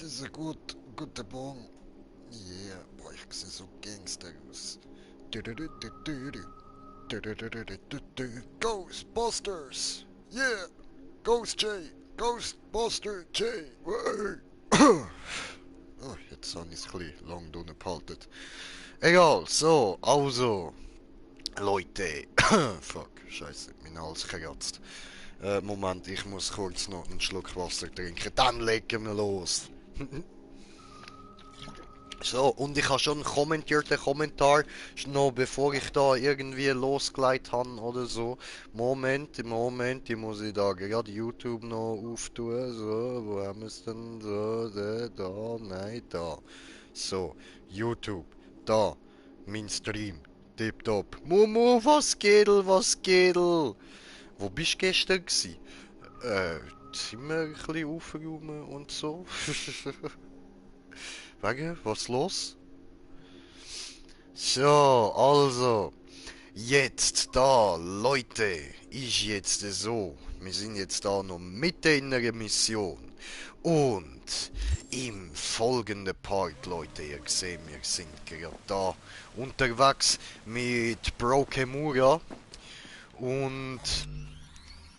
ist ein guter Bon. Yeah, boah, ich sehe so Gangster aus. Ghostbusters! Yeah! Ghost J! Ghostbuster J! Oh, jetzt habe ich es ein bisschen lang drinnen behalten. Egal, so, also, Leute. Fuck, scheiße, mein Hals kratzt. Moment, ich muss kurz noch einen Schluck Wasser trinken, dann legen wir los. So, und ich habe schon einen kommentierten Kommentar, noch bevor ich da irgendwie losgelegt habe oder so. Moment, ich muss da gerade YouTube noch auftun. So, wo haben wir es denn? So, da, nein, da. So, YouTube, da, mein Stream, tipptopp. Momo, was geht, was geht? Wo bist du gestern gsi? Sind wir ein bisschen aufgeräumt und so? Wegen, was los? So, also, jetzt da, Leute, ist jetzt so, wir sind jetzt da noch mitten in einer Mission und im folgenden Part, Leute, ihr seht, wir sind gerade da unterwegs mit Brokemura und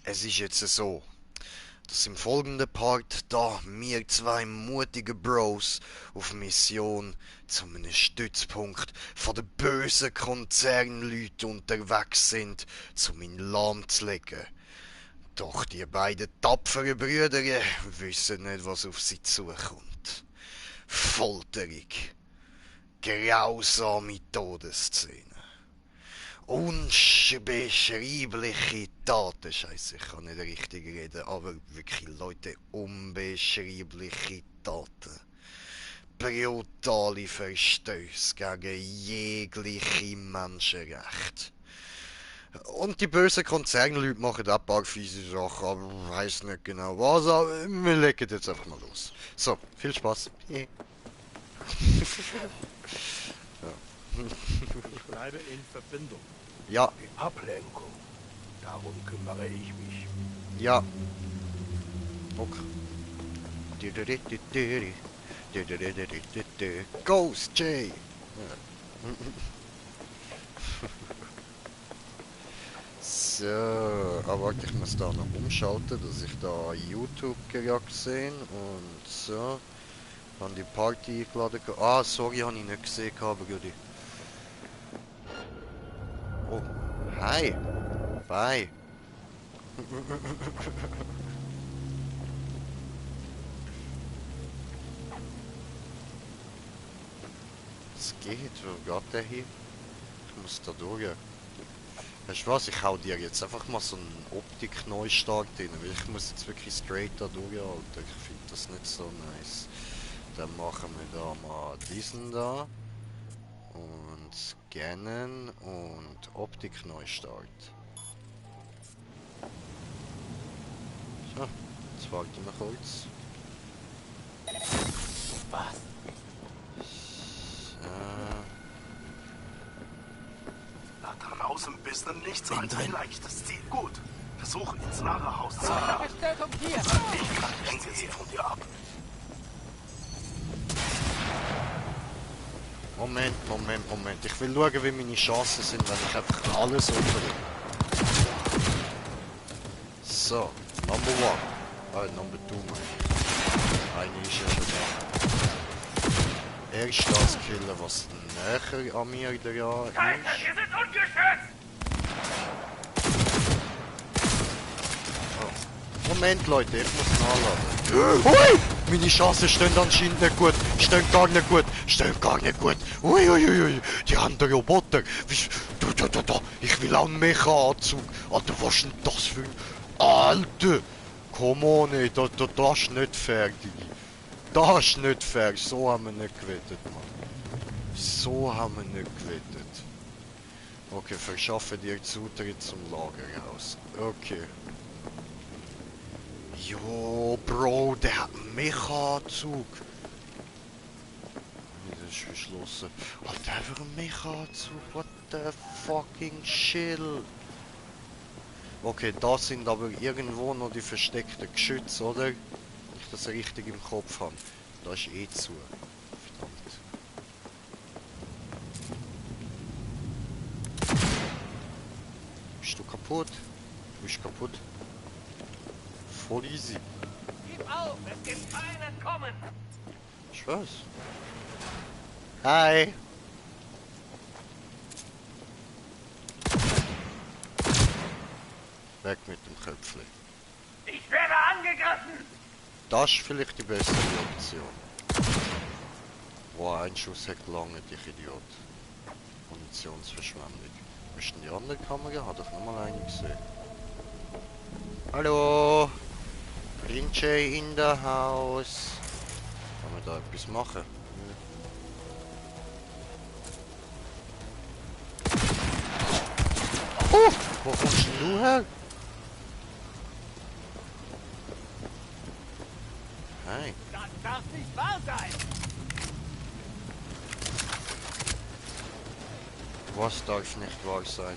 es ist jetzt so, dass im folgenden Part da wir zwei mutige Bros auf Mission zu einem Stützpunkt von den bösen Konzernleuten unterwegs sind, um ihn lahmzulegen. Doch die beiden tapferen Brüder wissen nicht, was auf sie zukommt. Folterung, grausame Todesszenen, unbeschreibliche Taten. Scheiße, ich kann nicht richtig reden, aber wirklich, Leute, unbeschreibliche Taten. Brutale Verstöße gegen jegliche Menschenrechte. Und die bösen Konzernleute machen auch ein paar fiese Sachen, aber ich weiss nicht genau was, aber wir legen jetzt einfach mal los. So, viel Spaß. Ich bleibe in Verbindung. Ja, Die Ablenkung. Darum kümmere ich mich. ja. Okay. Ghost J! So, aber ich muss da noch umschalten, dass ich da YouTube gerade sehe und so. Dann die Party eingeladen. Ah, sorry, habe ich nicht gesehen, aber gut. Oh, hi! Bye! Es geht, wo geht der hier? Ich muss da durch. Weißt du was, ich hau dir jetzt einfach mal so einen Optik-Neustart rein, weil ich muss jetzt wirklich straight da durchhalten. Ich finde das nicht so nice. Dann machen wir da mal diesen da. Und scannen und Optik-Neustart. So, jetzt warten wir kurz. Was? Da draußen bist du nichts als ein leichtes Ziel. Gut. Versuch ins Lagerhaus zu gelangen. Verstärkung hier! Ich lenke sie von dir ab. Moment. Ich will schauen, wie meine Chancen sind, wenn ich einfach alles umdrehe. So, Number 1. Number 2, meine ich. Eine ist ja schon da. Erst das killen, was näher an mir dran ist. Wir sind ungeschützt! Moment, Leute, ich muss nachladen. Hui! Meine Chancen stehen anscheinend nicht gut. Stehen gar nicht gut. Ui. Die haben den Roboter. Da. Ich will auch einen Mecha-Anzug. Alter, was ist denn das für ein... Alter! Come on, ey. Das ist nicht fair, Digi. Das ist nicht fair. So haben wir nicht gewettet, Mann. So haben wir nicht gewettet. Okay, verschaffe dir Zutritt zum Lagerhaus. Okay. Jo, Bro, der hat einen Mecha-Anzug. Das ist verschlossen. Alter, einfach ein Mecha-Anzug. What the fucking chill. Okay, da sind aber irgendwo noch die versteckten Geschütze, oder? Wenn ich das richtig im Kopf habe. Da ist eh zu. Verdammt. Bist du kaputt? Du bist kaputt. Voll easy. Gib auf, es gibt einen kommen. Ich weiß. Hi. Weg mit dem Köpfchen. Ich werde angegriffen. Das ist vielleicht die bessere Option. Boah, ein Schuss hat gelangt, ich Idiot. Munitionsverschwendung. Wo ist denn die andere Kamera? Hat ich nochmal eine gesehen. Hallo! Rinche in der Haus. Kann man da etwas machen? Oh! Wo kommst denn du her? Hey. Das darf nicht wahr sein. Was darf nicht wahr sein?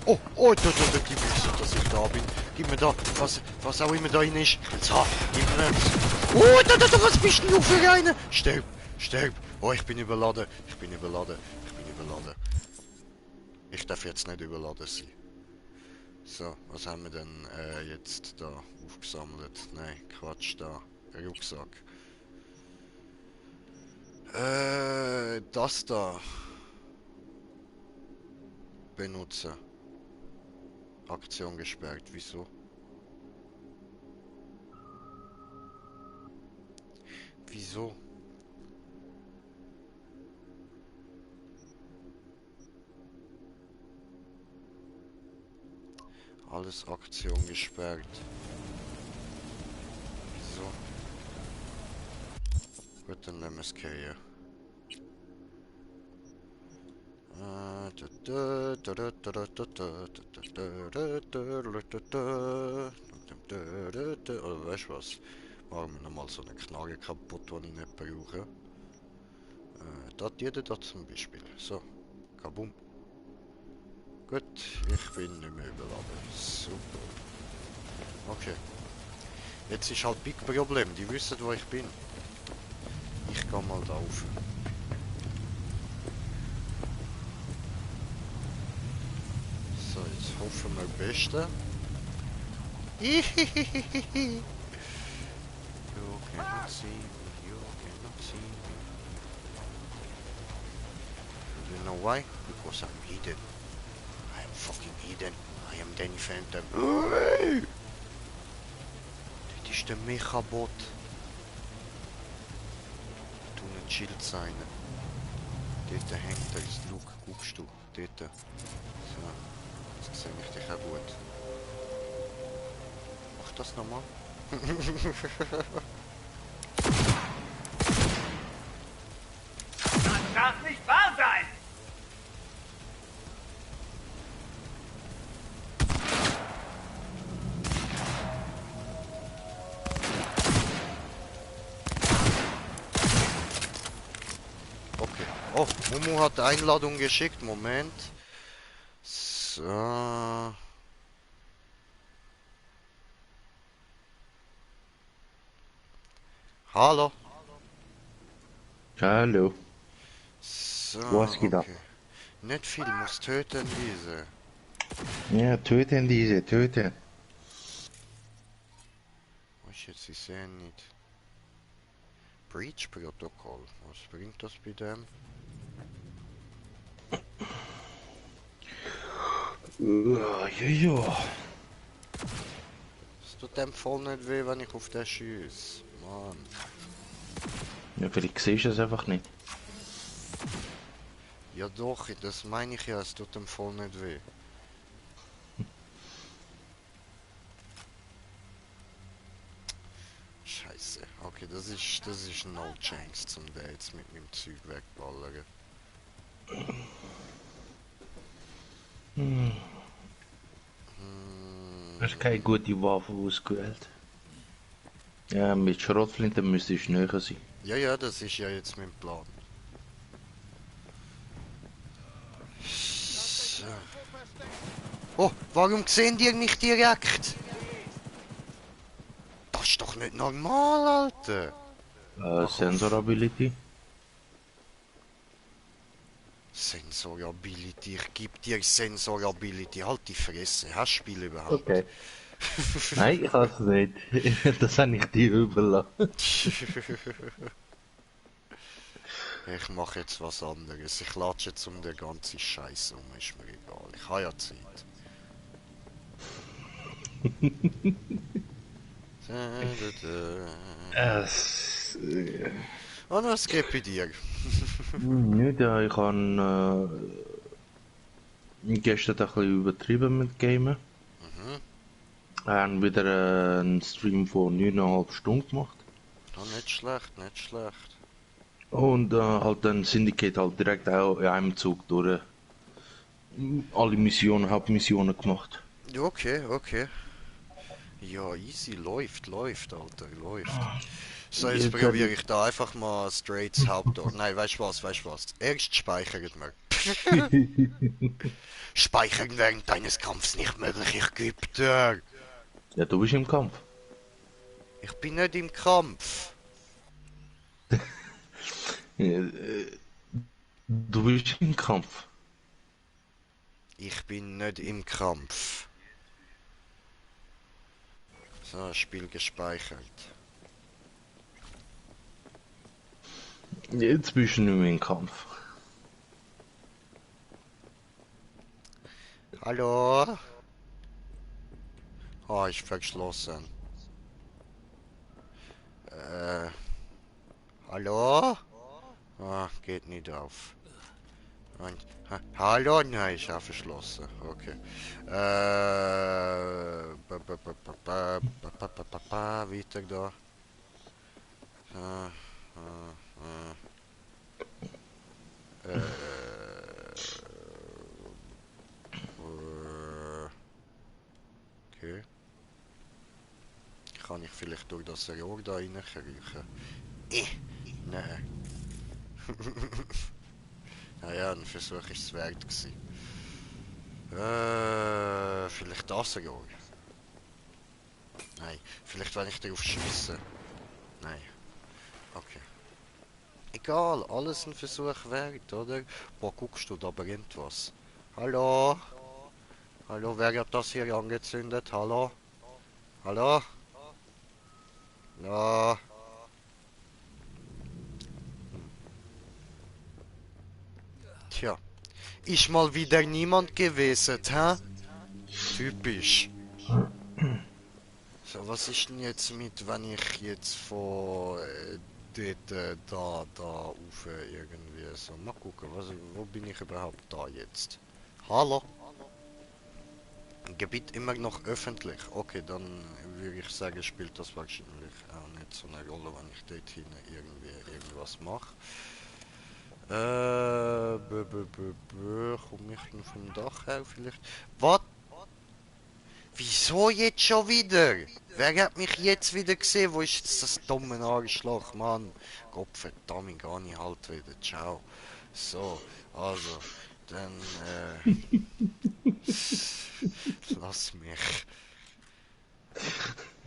Oh, oh, da, gib mir, dass ich da bin. Gib mir da, was auch immer da rein ist. So, gib mir das. Oh, da, was bist denn du für eine? Sterb, sterb. Oh, ich bin überladen. Ich bin überladen. Ich darf jetzt nicht überladen sein. So, was haben wir denn jetzt da aufgesammelt? Nein, Quatsch, da. Der Rucksack. Das da. Benutzen. Aktion gesperrt. Wieso? Wieso? Alles Aktion gesperrt. Wieso? Gut, dann nehmen wir es hier. Oder weißt du was? Machen wir nochmal so eine Knarre kaputt, die ich nicht brauche. Da jeder da zum Beispiel. So, kabum. Gut, ich bin nicht mehr überladen. Super. Okay. Jetzt ist halt Big Problem, die wissen, wo ich bin. Ich gehe mal da rauf. So, jetzt hoffen wir das Beste. You cannot see me, you cannot see me. Do you know why? Because I'm hidden. I am fucking hidden. I am Danny Phantom. Das ist der Mechabot. Du ein Schild sein. Dort hängt er, ist Luke. Guckst du? Dort. So. Jetzt sehe ich dich auch gut. Mach das nochmal. Das darf nicht wahr sein. Okay. Oh, Momo hat Einladung geschickt. Moment. So. Hallo. Hallo, So, was geht ab? okay. Nicht viel, muss töten diese. Ja, töten diese, töten. Was jetzt, sie sehen nicht. Breach Protokoll. Was bringt das bei dem? Ja. Es tut dem voll nicht weh, wenn ich auf den schieße. Mann. Ja, vielleicht siehst du es einfach nicht. Ja doch, das meine ich ja, es tut dem voll nicht weh. Scheiße. Okay, das ist no chance, zum der jetzt mit meinem Zeug wegballern. Hast du keine gute Waffe ausgewählt? Ja, mit Schrotflinte müsste ich näher sein. Ja, das ist ja jetzt mein Plan. So. Oh, warum sehen die mich direkt? Das nicht normal, Alter. Sensorability. Sensorability, ich geb dir Sensorability. Halt die Fresse, hast du Spiel überhaupt? Okay. Nein, ich weiß es nicht. Das habe ich dir überlassen. Ich mache jetzt was anderes. Ich latsche jetzt um den ganzen Scheiß um, ist mir egal. Ich habe ja Zeit. Und was geht bei dir? Nicht, ja, ich habe gestern ein bisschen übertrieben mit Gamen. Wir haben wieder einen Stream von 9,5 Stunden gemacht. Oh, nicht schlecht, nicht schlecht. Und halt dann Syndicate halt direkt auch in einem Zug durch alle Missionen, Hauptmissionen gemacht. Okay, okay. Ja, easy, läuft, Alter, läuft. So, jetzt Jetzt probiere ich da einfach mal straight das Haupttor. Nein, weißt du was? Erst speichern wir. Speichern während deines Kampfs nicht möglich, ich geb dir. Ja, du bist im Kampf. Ich bin nicht im Kampf. Du bist im Kampf. Ich bin nicht im Kampf. So, Spiel gespeichert. Jetzt bist du nicht mehr im Kampf. Hallo? Oh, ist verschlossen. Hallo? Ah, geht nicht auf. Und, hallo? Nein, ist auch verschlossen. Okay. Weiter da. Okay. Kann ich vielleicht durch das Rohr da reinkriechen? Nein. Naja, ein Versuch ist es wert gewesen. Vielleicht das Rohr? Nein. Vielleicht wenn ich darauf schieße? Nein. Okay. Egal, alles ein Versuch wert, oder? Boah, guckst du, da brennt was. Hallo? Hallo, wer hat das hier angezündet? Hallo? Hallo? Ja. Tja. Ist mal wieder niemand gewesen, hä? Typisch. So, was ist denn jetzt mit, wenn ich jetzt von dort, da rauf irgendwie so. Mal gucken, wo bin ich überhaupt da jetzt? Hallo? Gebiet immer noch öffentlich. Okay, dann würde ich sagen, spielt das wahrscheinlich auch nicht so eine Rolle, wenn ich dort hinten irgendwas mache. Komm ich denn vom Dach her vielleicht? Was? Wieso jetzt schon wieder? Wer hat mich jetzt wieder gesehen? Wo ist jetzt das dumme Arschloch, Mann? Gott verdammt, gar nicht halt wieder. Ciao. So, also, dann, lass mich.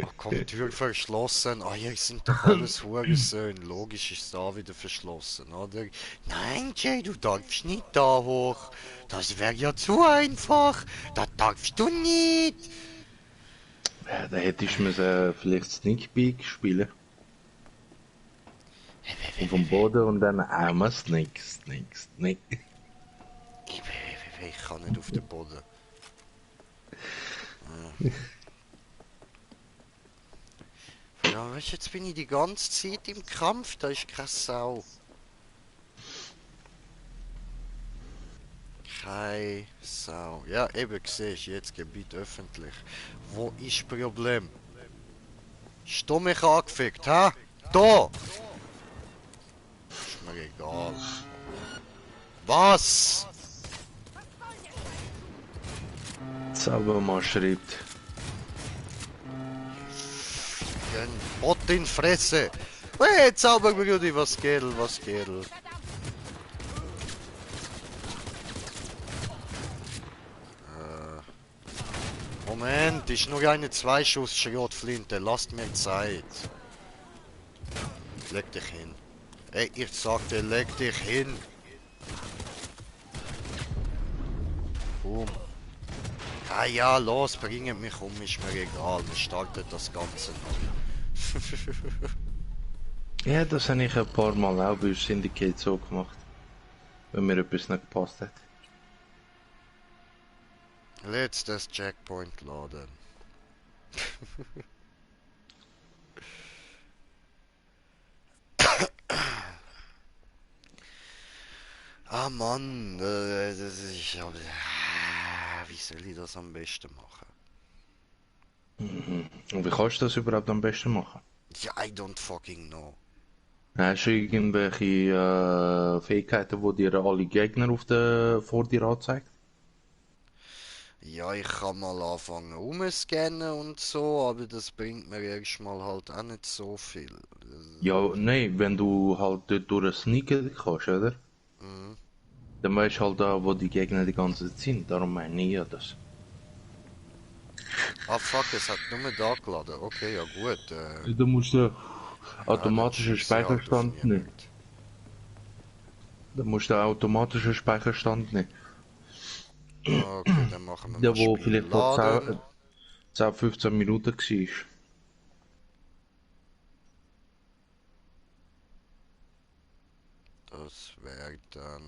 Oh komm, Tür verschlossen. Ah, hier sind doch alles Hurensöhne. Logisch ist da wieder verschlossen, oder? Nein, Jay, du darfst nicht da hoch. Das wäre ja zu einfach. Das darfst du nicht. Ja, da hättest du vielleicht Sneak Peek spielen. Und vom Boden und dann einmal Sneak. Ich kann nicht auf den Boden. Ja, weißt du, jetzt bin ich die ganze Zeit im Kampf, da ist keine Sau. Keine Sau. Ja, eben, siehst du, jetzt Gebiet öffentlich. Wo ist das Problem? Hast du mich angefickt, hä? Da! Ist mir egal. Was? Zaubermann schreibt. Ein Bot in Fresse! Hey, Zauberbrudi, was geht? Moment, ist nur eine Zweischuss-Schrotflinte. Lasst mir Zeit. Leg dich hin. Ey, ich sagte, leg dich hin. Boom. Ah ja, los, bringt mich um, ist mir egal. Wir starten das Ganze neu. Ja, das habe ich ein paar Mal auch bei Syndicate so gemacht. Wenn mir etwas nicht gepasst hat. Letztes Checkpoint laden. Ah Mann, wie soll ich das am besten machen? Und wie kannst du das überhaupt am besten machen? Ja, I don't fucking know. Hast du irgendwelche Fähigkeiten, die dir alle Gegner vor dir anzeigt? Ja, ich kann mal anfangen umscannen und so, aber das bringt mir erstmal halt auch nicht so viel. Ja, nein, wenn du halt dort durch sneaken kannst, oder? Mhm. Dann weißt du halt da, wo die Gegner die ganze Zeit sind. Darum meine ich ja das. Ah fuck, es hat nur da geladen. Okay, ja gut. Du musst den Dann automatischen schieße ich halt auf Speicherstand nehmen. niemand. Du musst den automatischen Speicherstand nehmen. Okay, dann machen wir Der, mal wo Spiel vielleicht vor laden. 10, 15 Minuten war. Das wäre dann...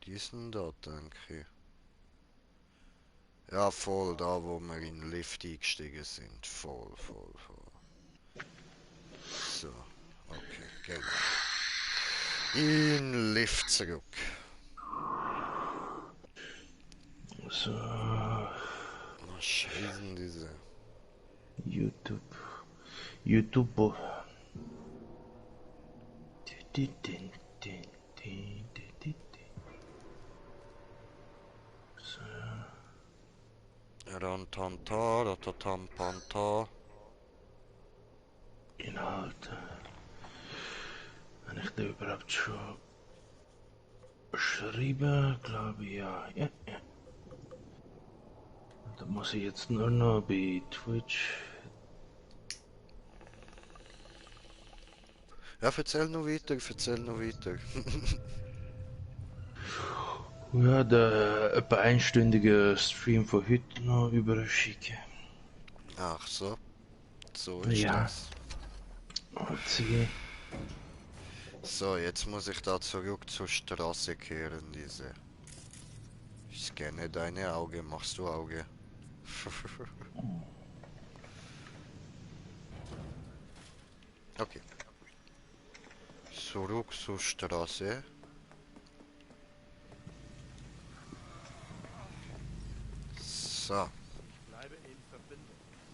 diesen da, denke ich. Ja, voll da, wo wir in den Lift eingestiegen sind. Voll. So, okay, gehen wir. In den Lift zurück. So, Was scheißen diese? YouTube. YouTube. So, Rantanta, ratatampanta. Inhalte. Wenn ich da überhaupt schon geschrieben, glaube ich, ja. Ja. Da muss ich jetzt nur noch bei Twitch. Ja, erzähl noch weiter. Ja, der etwa einstündige Stream von heute noch überschicken. Ach so, so ist Ja, das. sie. So, jetzt muss ich da zurück zur Straße kehren, diese. Ich scanne deine Auge, machst du Auge? Okay. Zurück zur Straße. So.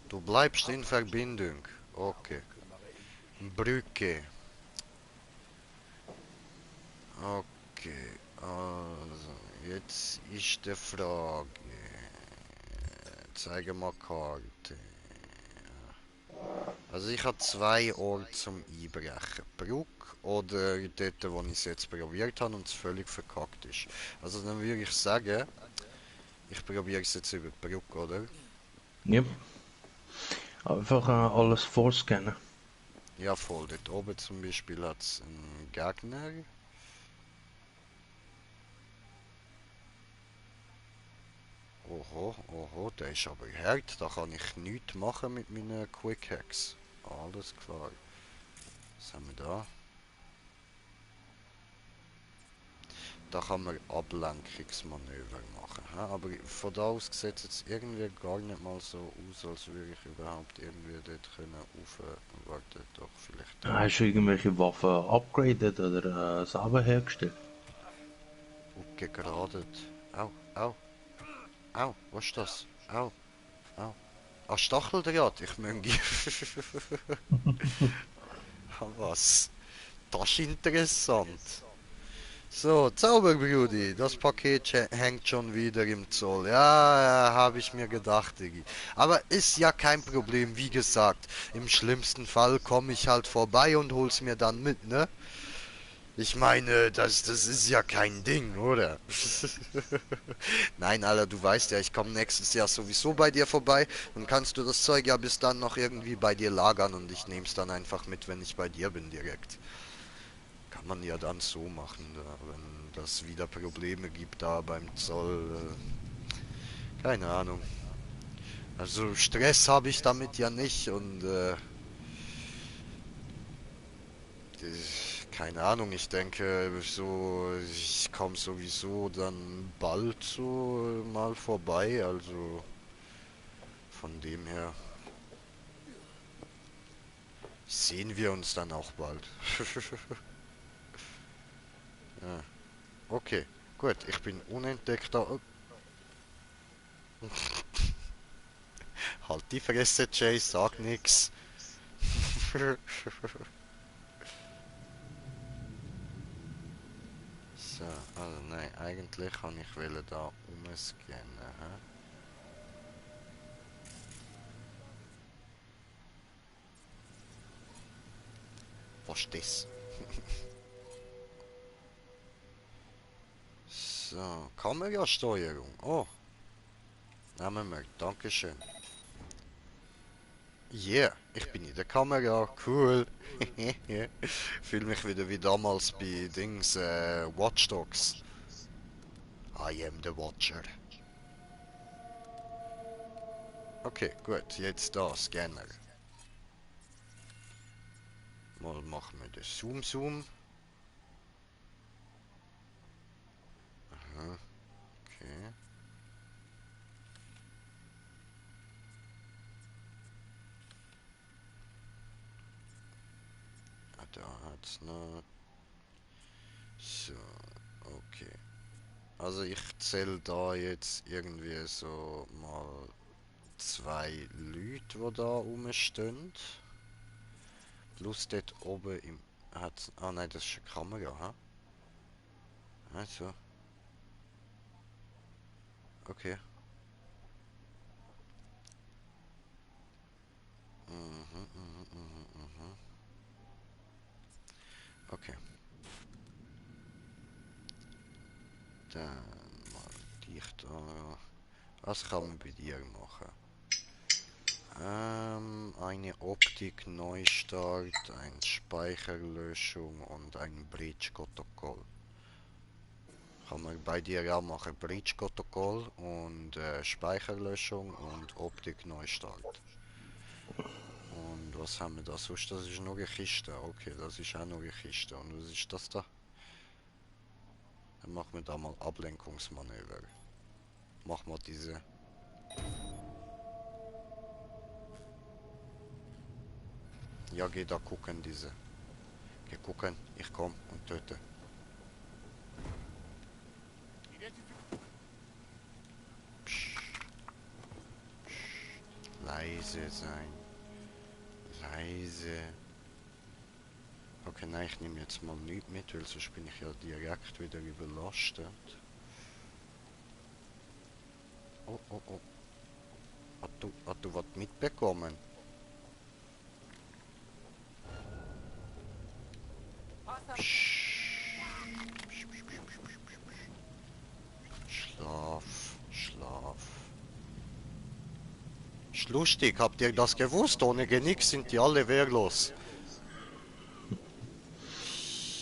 Du bleibst in Verbindung. Okay. Brücke. Okay. Also, jetzt ist die Frage. Zeige mal Karte. Also ich habe zwei Orte zum Einbrechen. Brücke oder dort, wo ich es jetzt probiert habe und es völlig verkackt ist. Also dann würde ich sagen, ich probiere es jetzt über die Brücke, oder? Ja. Einfach alles vorscannen. Ja voll, dort oben zum Beispiel hat es einen Gegner. Oho, der ist aber hart. Da kann ich nichts machen mit meinen Quick Hacks. Alles klar. Was haben wir da? Da kann man Ablenkungsmanöver machen. Ha? Aber von da aus sieht es jetzt irgendwie gar nicht mal so aus, als würde ich überhaupt irgendwie dort können warten. Doch, vielleicht da. Hast du irgendwelche Waffen upgraded oder selber hergestellt? Aufgeradet. Au, was ist das? Au. Ah, Stacheldraht, ich möge. Was? Das ist interessant. So, Zauberbrudi, das Paket hängt schon wieder im Zoll. Ja, habe ich mir gedacht, Diggi. Aber ist ja kein Problem, wie gesagt. Im schlimmsten Fall komme ich halt vorbei und hol's mir dann mit, ne? Ich meine, das ist ja kein Ding, oder? Nein, Alter, du weißt ja, ich komme nächstes Jahr sowieso bei dir vorbei. Dann kannst du das Zeug ja bis dann noch irgendwie bei dir lagern und ich nehm's dann einfach mit, wenn ich bei dir bin direkt. Kann man ja dann so machen, wenn das wieder Probleme gibt da beim Zoll. Keine Ahnung. Also Stress habe ich damit ja nicht und keine Ahnung, ich denke so, ich komme sowieso dann bald so mal vorbei, also von dem her sehen wir uns dann auch bald. Ja, okay, gut, ich bin unentdeckter. Oh, halt die Fresse, Jay, sag nix. So, also nein, eigentlich kann ich will da umscannen, hä? Was ist das? So, Kamerasteuerung. Oh, nehmen wir, Dankeschön. Yeah, ich bin in der Kamera, cool. Fühl mich wieder wie damals bei Dings, Watch Dogs. I am the Watcher. Okay, gut, jetzt da, Scanner. Mal machen wir den Zoom. Aha, okay. Ah, da hat's noch. So, okay. Also ich zähle da jetzt irgendwie so mal zwei Leute, die da rumstehen. Plus dort oben im... Hat's, ah nein, das ist eine Kamera, ha? Also, okay. Mhm. Okay. Dann mal dich da. Was kann man bei dir machen? Eine Optik-Neustart, eine Speicherlöschung und ein Bridge-Protokoll. Kann man bei dir auch machen. Bridge-Protokoll und Speicherlöschung und Optik-Neustart. Und was haben wir da sonst? Das ist nur eine Kiste. Okay, das ist auch nur eine Kiste. Und was ist das da? Dann machen wir da mal Ablenkungsmanöver. Machen wir diese. Ja, geh da gucken, diese. Geh gucken, ich komm und töte. Psch, leise sein. Leise. Okay, nein, ich nehme jetzt mal nichts mit, weil sonst bin ich ja direkt wieder überlastet. Oh. Hast du was mitbekommen? Schlaf. Ist lustig, habt ihr das gewusst? Ohne Genick sind die alle wehrlos.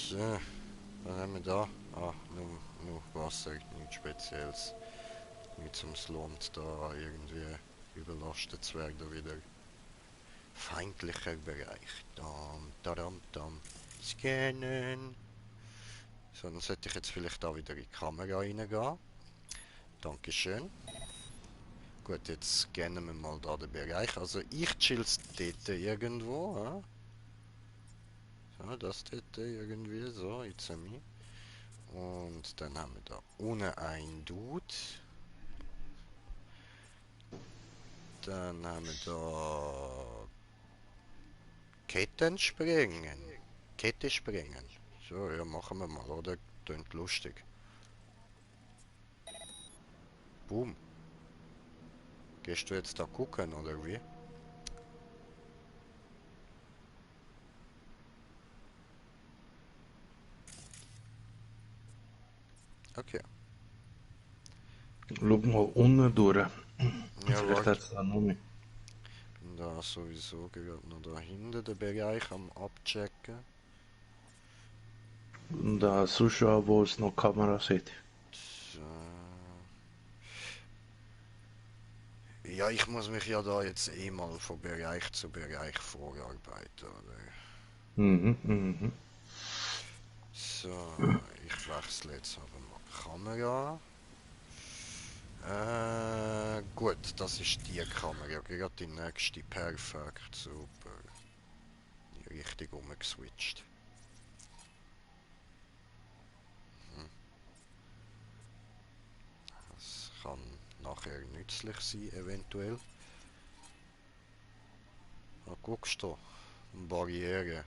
So, was haben wir da? Ah, nur Wasser, nichts Spezielles. Nichts ums lohnt, da irgendwie überlastet zu werden wieder. Feindlicher Bereich. Dam. Scannen. So, dann sollte ich jetzt vielleicht da wieder in die Kamera reingehen. Dankeschön. Gut, jetzt scannen wir mal da den Bereich. Also ich chill's dort irgendwo. Ja? So, das dort irgendwie. So, it's a me. Und dann haben wir da ohne ein Dude. Dann haben wir da Ketten springen. Kette springen. So, ja, machen wir mal, oder? Klingt lustig. Boom. Gehst du jetzt da gucken, oder wie? Okay. Schau mal unten durch. Ja, Vielleicht hat warte. es da noch mehr. Bin da sowieso gerade noch da hinten den Bereich am abchecken. Und da sonst auch, wo es noch Kameras hat. So. Ja, ich muss mich ja da jetzt eh mal von Bereich zu Bereich vorarbeiten, oder? Mhm, mhm. So, ich wechsle jetzt aber mal Kamera. Gut, das ist die Kamera, gerade die nächste, perfekt, super. Die richtig umgeswitcht. Das kann nachher nützlich sein, eventuell. Ah, guckst du, Barriere.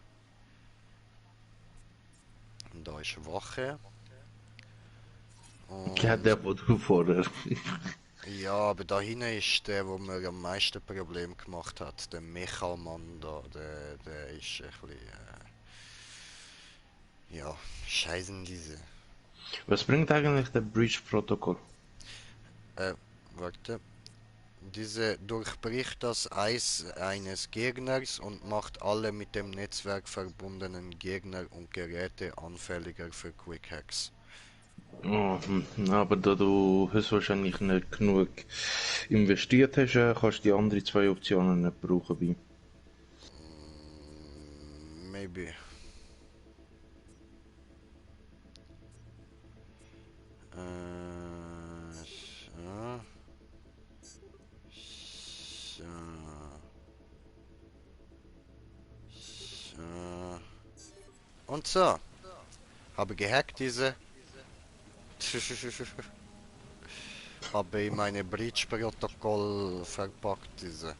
Und da ist Wache. Ja, Und der, wo du vorher. ja, aber da hinten ist der, wo mir am meisten Problem gemacht hat. Der Mechamann da, der ist ein bisschen, ja, scheißen diese. Was bringt eigentlich der Breach-Protokoll? Äh, warte. Diese durchbricht das Eis eines Gegners und macht alle mit dem Netzwerk verbundenen Gegner und Geräte anfälliger für Quick Hacks. Oh, aber da du höchstwahrscheinlich nicht genug investiert hast, kannst du die anderen zwei Optionen nicht brauchen bei. Maybe. So, so, so. Und so. Habe gehackt diese. Habe in meine Breach-Protokoll verpackt diese.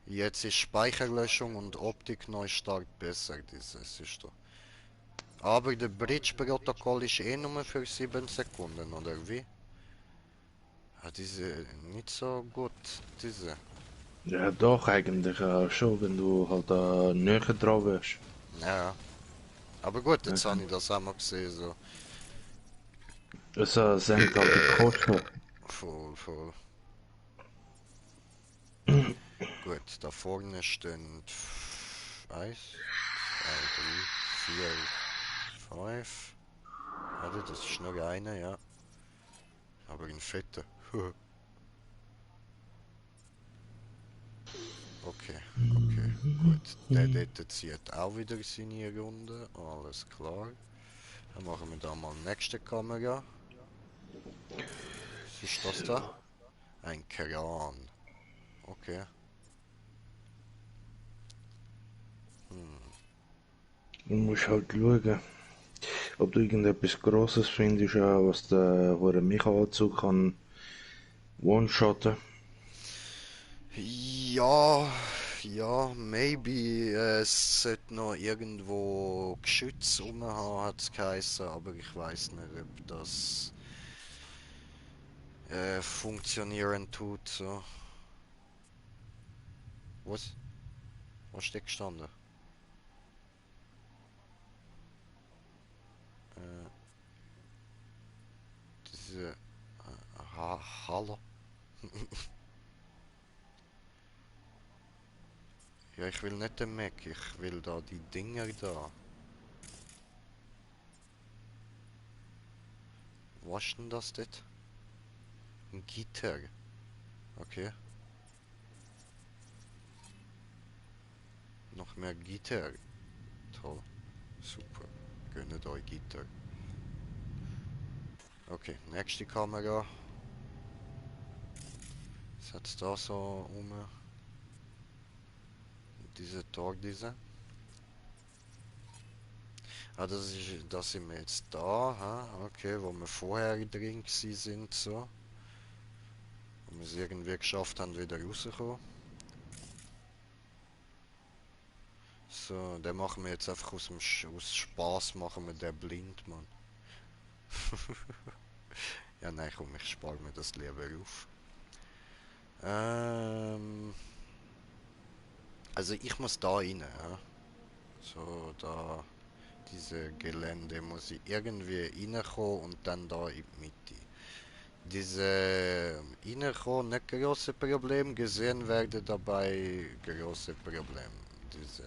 Jetzt ist Speicherlöschung und Optik-Neustart besser, dieses ist da. Aber der Bridge-Protokoll ist eh nur für 7 Sekunden, oder wie? Ah, diese nicht so gut, diese. Ja, doch, eigentlich schon, wenn du halt da näher dran wärst. Ja, aber gut, Ja. jetzt habe ich das einmal gesehen, so. Es senkt halt die Kosten. Voll. Gut, da vorne stehen 1, 2, 3, 4, 5. Warte, das ist nur eine, ja. Aber in fetter. Okay, gut. Der dort zieht auch wieder seine Runde. Alles klar. Dann machen wir da mal nächste Kamera. Was ist das da? Ein Kran. Okay. Du musst halt schauen, ob du irgendetwas Grosses findest, was der hure Micha-Anzug kann one-shotten. Ja, ja, maybe. Es sollte noch irgendwo Geschütz rumhaben, hat es geheißen, aber ich weiß nicht, ob das funktionieren tut. So. Was? Was steht gestanden? Äh, diese. Hallo? Ja, ich will nicht den Mac, ich will da die Dinger da. Was ist denn das dort? Ein Gitter. Okay. Noch mehr Gitter. Toll. Super. Gönnt euch Gitter. Okay, nächste Kamera. Setzt da so um. Diese Tor, diese. Ah, das sind wir jetzt da, ha? Okay, wo wir vorher drin sind, so. Und wir es irgendwie geschafft haben, wieder rauszukommen. So, den machen wir jetzt einfach aus Spaß machen wir den blind, Mann. Ja, nein, komm, ich spare mir das lieber auf. Ähm, also ich muss da rein, ja. So, da. Diese Gelände muss ich irgendwie reinkommen und dann da in die Mitte. Diese reinkommen, nicht große Problem, gesehen werde dabei große Problem. Diese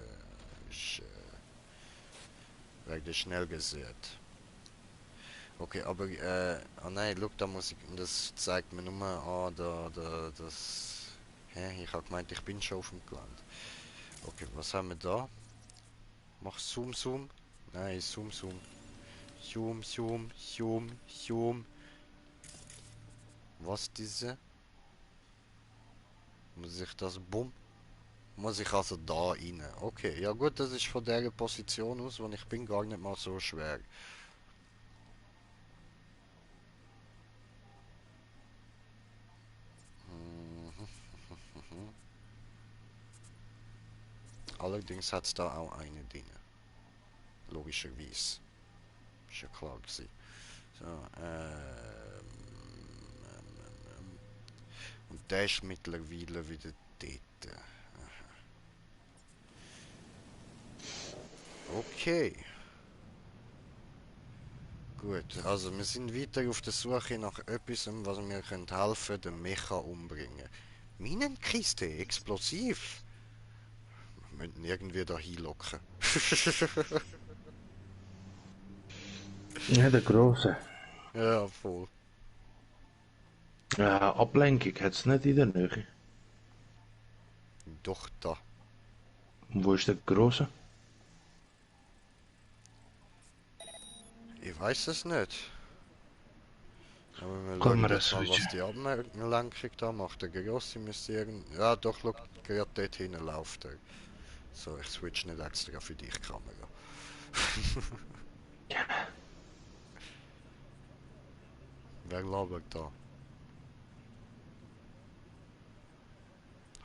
werde schnell gesehen. Okay, aber, oh nein, look, da muss ich, das zeigt mir nur, das, hä, ich habe gemeint, ich bin schon auf dem Gelände. Okay, was haben wir da? Mach Zoom, Zoom. Nein, Zoom, Zoom. Zoom, Zoom, Zoom, Zoom. Was diese? Muss ich das, bumm? Muss ich also da rein? Okay, ja gut, das ist von der Position aus, wo ich bin, gar nicht mal so schwer. Allerdings hat es da auch eine drin. Logischerweise. Ist ja klar gewesen. So, und der ist mittlerweile wieder dort. Okay. Gut, also wir sind weiter auf der Suche nach etwas, was mir helfen könnte, den Mecha umbringen. Minenkiste, explosiv. Wir müssen irgendwie da hinlocken. Ja, der Große. Ja, voll. Ablenkung hat es nicht in der Nähe. Doch da. Und wo ist der Große? Ich weiß es nicht. Aber wir Kann schauen man jetzt das mal, was switchen? die Ablenkung da macht. Der Grosse müsste irgend... Ja, doch, schau, gerade dort hinten läuft er. So, ich switch nicht extra für dich, Kamera. Wer labert da?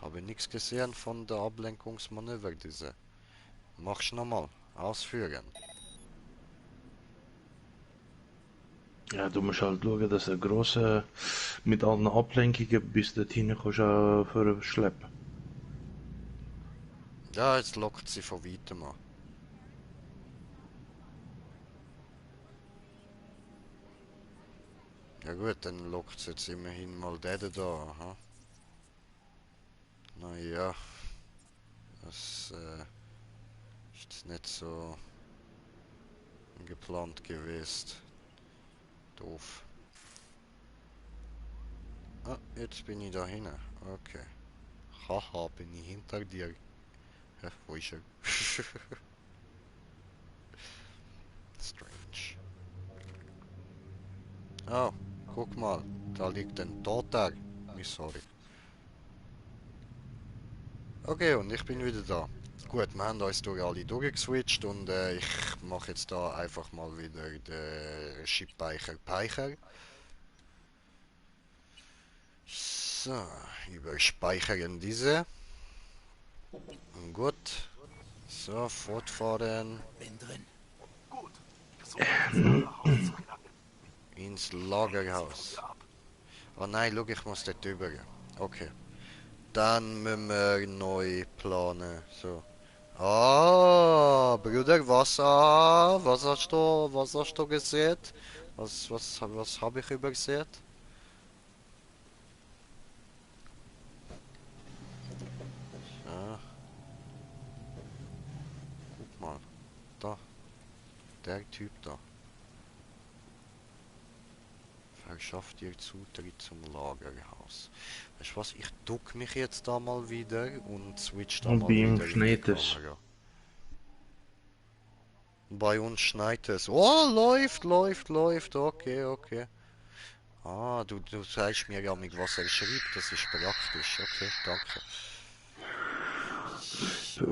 Habe nichts gesehen von der Ablenkungsmanöver, diese. Mach's nochmal. Ausführen. Ja, du musst halt schauen, dass der Große mit allen Ablenkungen bis dorthin kannst verschleppen. Ja, jetzt lockt sie von weitem an. Ja gut, dann lockt sie jetzt immerhin mal den da. Aha. Naja, das ist jetzt nicht so geplant gewesen. Doof. Ah, jetzt bin ich da hinten. Okay. Haha, bin ich hinter dir. Ja, wo ist er? Strange. Oh, guck mal. Da liegt ein Toter. Sorry. Okay, und ich bin wieder da. Gut, wir haben uns durch alle durchgeswitcht und ich mache jetzt da einfach mal wieder den Chip-Speicher. So, überspeichern diese. Gut. So, fortfahren Bin drin. Gut. Versuche ins Lagerhaus zu gelangen. ins Hängt von Lagerhaus. dir ab. Oh nein, schau, ich muss dort drüber. Okay. Dann müssen wir neu planen. So. Ah, Bruder, was hast du gesehen? Was habe ich übersehen? Ja, guck mal. Da, der Typ da. Verschafft ihr Zutritt zum Lagerhaus. Weißt du was, ich duck mich jetzt da mal wieder und switch da Und mal bei ihm wieder in die schneit es. Kamera. Bei uns schneit es. Oh, läuft. Okay, okay. Ah, du sagst mir ja mit was er schreibt. Das ist praktisch. Okay, danke.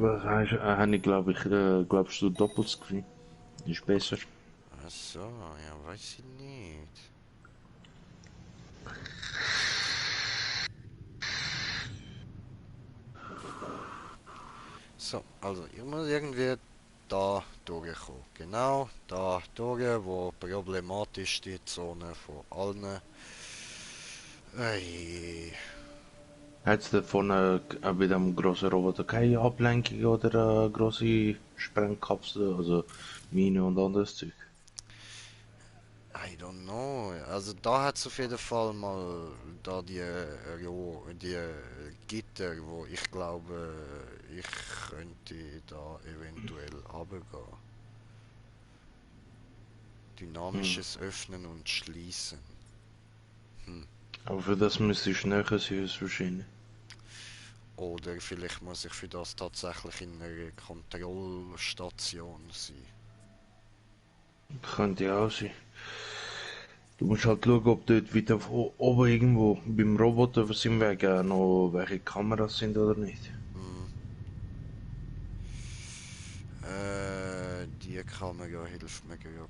Was heißt, habe ich glaubst du Doppelscreen? Ist besser. Ach so, ja, weiß ich nicht. So, also ich muss irgendwie da durchkommen. Genau, da durch, wo problematisch die Zone von allen. Ei. Hat es dort vorne bei dem grossen Roboter keine Ablenkung oder grosse Sprengkapsel, also Mine und anderes Zeug? I don't know. Also da hat es auf jeden Fall mal da die Gitter, wo ich glaube, ich könnte da eventuell runtergehen. Hm. Dynamisches Öffnen und Schließen. Hm. Aber für das müsste ich näher sein, höchstwahrscheinlich. Oder vielleicht muss ich für das tatsächlich in einer Kontrollstation sein. Könnte ja auch sein. Du musst halt schauen, ob dort weiter oben irgendwo beim Roboter auf seinem Weg noch welche Kameras sind oder nicht. Hm. Die Kamera hilft mir ja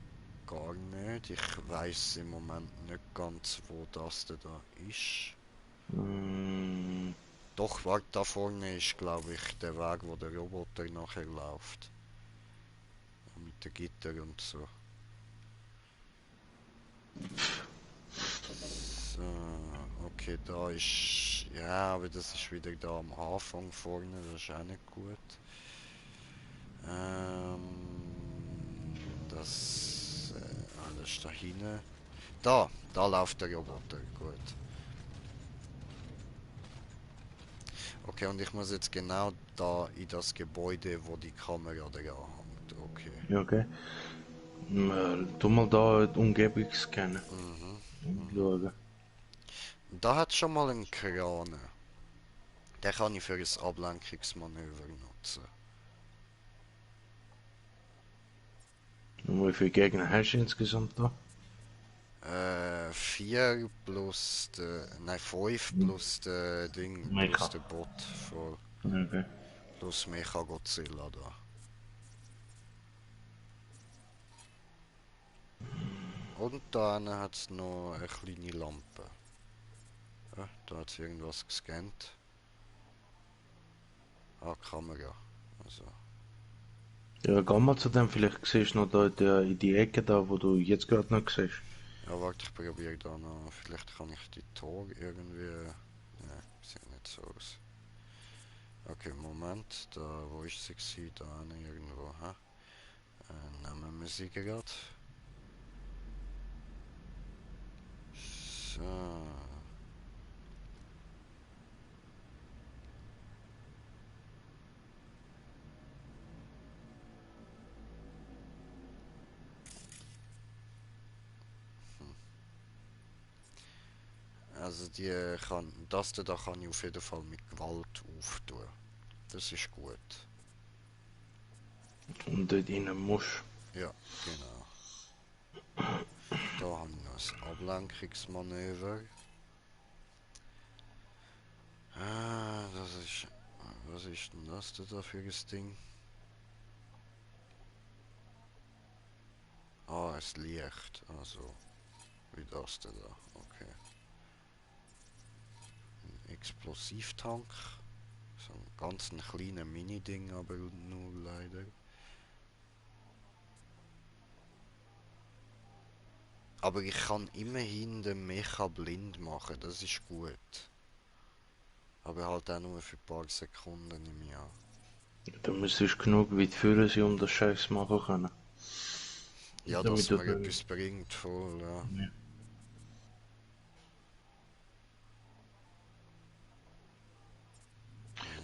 gar nicht. Ich weiß im Moment nicht ganz, wo das denn da ist. Hm, Doch, warte, da vorne ist, glaube ich, der Weg, wo der Roboter nachher läuft. Mit den Gitter und so. So, okay, da ist... Ja, aber das ist wieder da am Anfang vorne, das ist auch nicht gut. Alles da hinten. Da läuft der Roboter, gut. Okay, und ich muss jetzt genau da in das Gebäude, wo die Kamera dran hängt. Okay. ja, okay. Tu mal da die Umgebung scannen Mhm. und Mhm. schauen. Da hat schon mal einen Kran. Den kann ich für ein Ablenkungsmanöver nutzen. Und wie viele Gegner hast du insgesamt da? 4 plus der. Nein, 5 Hm, plus der Ding, plus Mecha. der Bot voll. Okay. Plus Mecha Godzilla da. Und da hat es noch eine kleine Lampe. Da hat es irgendwas gescannt. Ah, Kamera. Also. Ja, geh mal zu dem, vielleicht siehst du noch da in die Ecke da, wo du jetzt gerade noch siehst. Ja, warte, ich probiere da noch. Vielleicht kann ich die Tore irgendwie. Ne, sieht nicht so aus. Okay, Moment. Da, wo ist sie gewesen? Da irgendwo, hä? Nehmen wir sie gerade. So. Also da kann ich auf jeden Fall mit Gewalt auftun. Das ist gut. Und dort rein musst. Ja, genau. Da habe ich noch ein Ablenkungsmanöver. Das ist... Was ist denn das da für ein Ding? Ah, es Licht. Also, wie das da. Okay. Ein Explosivtank. So ein ganz kleiner Mini-Ding, aber nur leider. Aber ich kann immerhin den Mecha blind machen, das ist gut. Aber halt auch nur für ein paar Sekunden im Jahr. Da müsstest du genug weit führen sein, um das Scheiß machen können. Ja, Damit dass du mir dann. etwas bringt, voll, ja. Ja.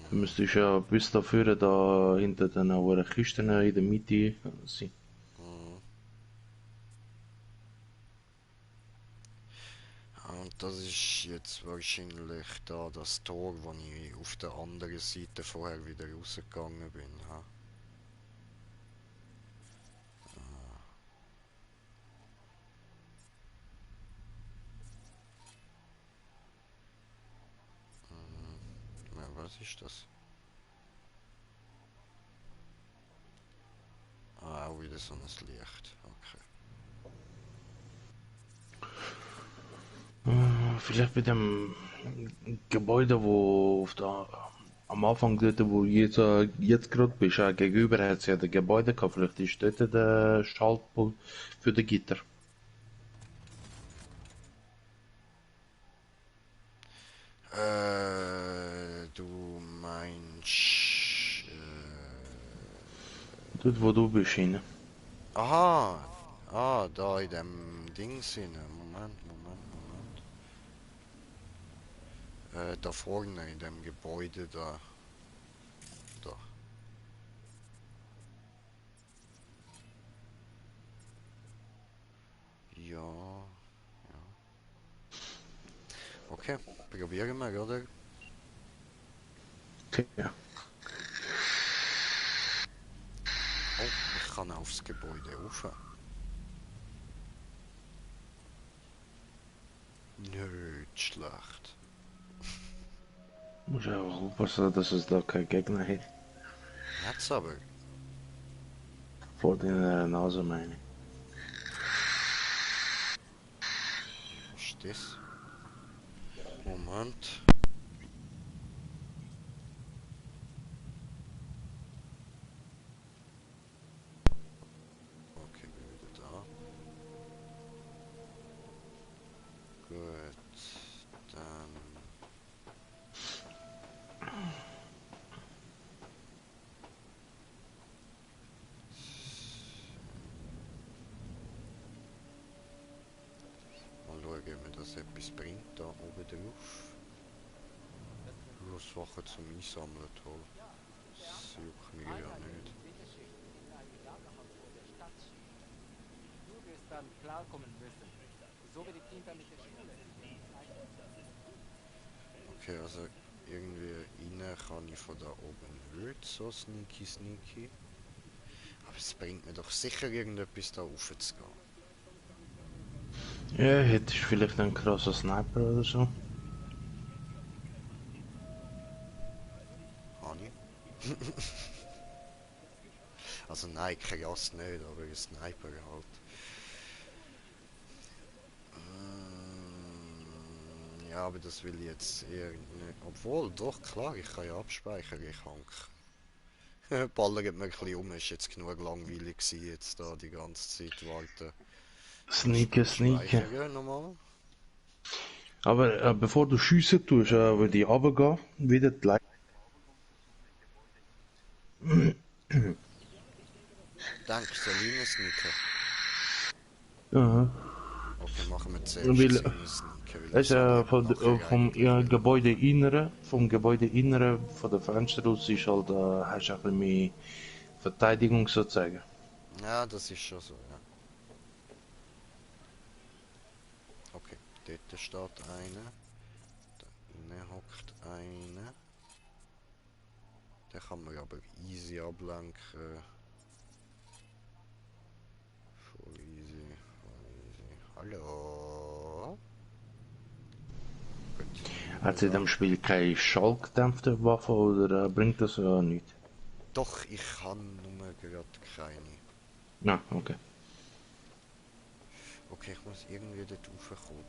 Du müsstest ja bis dafür da hinter den Kisten in der Mitte sein. Mhm. Und das ist jetzt wahrscheinlich da das Tor, wo ich auf der anderen Seite vorher wieder rausgegangen bin. Ha? Ja, was ist das? Ah, auch wieder so ein Licht. Okay. Vielleicht bei dem Gebäude, wo auf der, am Anfang dort, wo jetzt gerade bist, gegenüber hat es ja der Gebäude gehabt. Vielleicht ist dort der Schaltpult für die Gitter. Dort wo du bist hin. Aha! Ah, da in dem Dings hin. Moment. Da vorne in dem Gebäude da. Da. Ja. Okay, probieren wir, oder? Okay, ja. Oh, ich kann aufs Gebäude rauf. Nicht schlecht. Muss einfach aufpassen, dass es da kein Gegner hat. Hat's aber. Vor deiner Nase meine. Was ist das? Moment. Okay, bin wieder da. Gut. Dann. Mal schauen, ob mir das etwas bringt, da oben drauf. Schlusswoche zum Einsammeln, toll. Das juckt mich ja nicht. Du wirst dann klarkommen müssen. So wie die Kinder mit der Schule. Okay, also irgendwie rein kann ich von da oben nicht so sneaky. Aber es bringt mir doch sicher irgendetwas da rauf zu gehen. Ja, hättest du vielleicht einen krassen Sniper oder so? Habe ich? Also nein, krass nicht, aber ein Sniper halt. Ja, aber das will ich jetzt eher nicht. Obwohl, doch klar, ich kann ja abspeichern, ich hank. Ballert mir ein bisschen um, ist jetzt genug langweilig gewesen, jetzt da die ganze Zeit warten. Sneaken. Speichern nochmal. Aber bevor du schiessen tust, würde ich runtergehen, wieder die Leiter. Denkst du, Line sneaken? Aha. Okay, machen wir zuerst Weil- Line sneaken, weil Es das andere von, nachher vom eigentlich will. Gebäudeinneren, vom Gebäudeinneren, von der Fenster aus ist halt, hast du ein bisschen mehr Verteidigung sozusagen. Ja, das ist schon so, ja. Okay, dort steht einer. Da innen hockt einer. Den kann man aber easy ablenken. Voll easy. Hallo? Gut. Hat sie in dem Spiel keine schallgedämpfte Waffe oder bringt das ja nicht? Doch, ich kann nur gerade keine. Ja, okay. Okay, ich muss irgendwie dort raufkommen.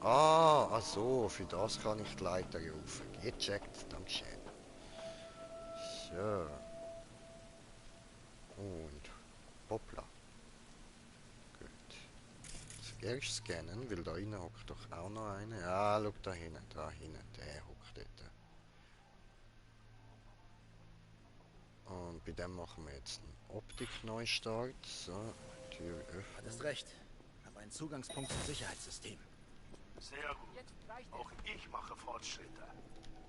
Ah, ach so, für das kann ich die Leiter rauf. Gecheckt, dankeschön. So. Und hoppla. Gut. Zuerst scannen, weil da innen hockt doch auch noch einer. Ja, schau da hinten, der hockt dort. Und bei dem machen wir jetzt einen Optik-Neustart. So, Tür öffnen. Hattest recht. Habe einen Zugangspunkt zum Sicherheitssystem. Sehr gut. Auch ich mache Fortschritte.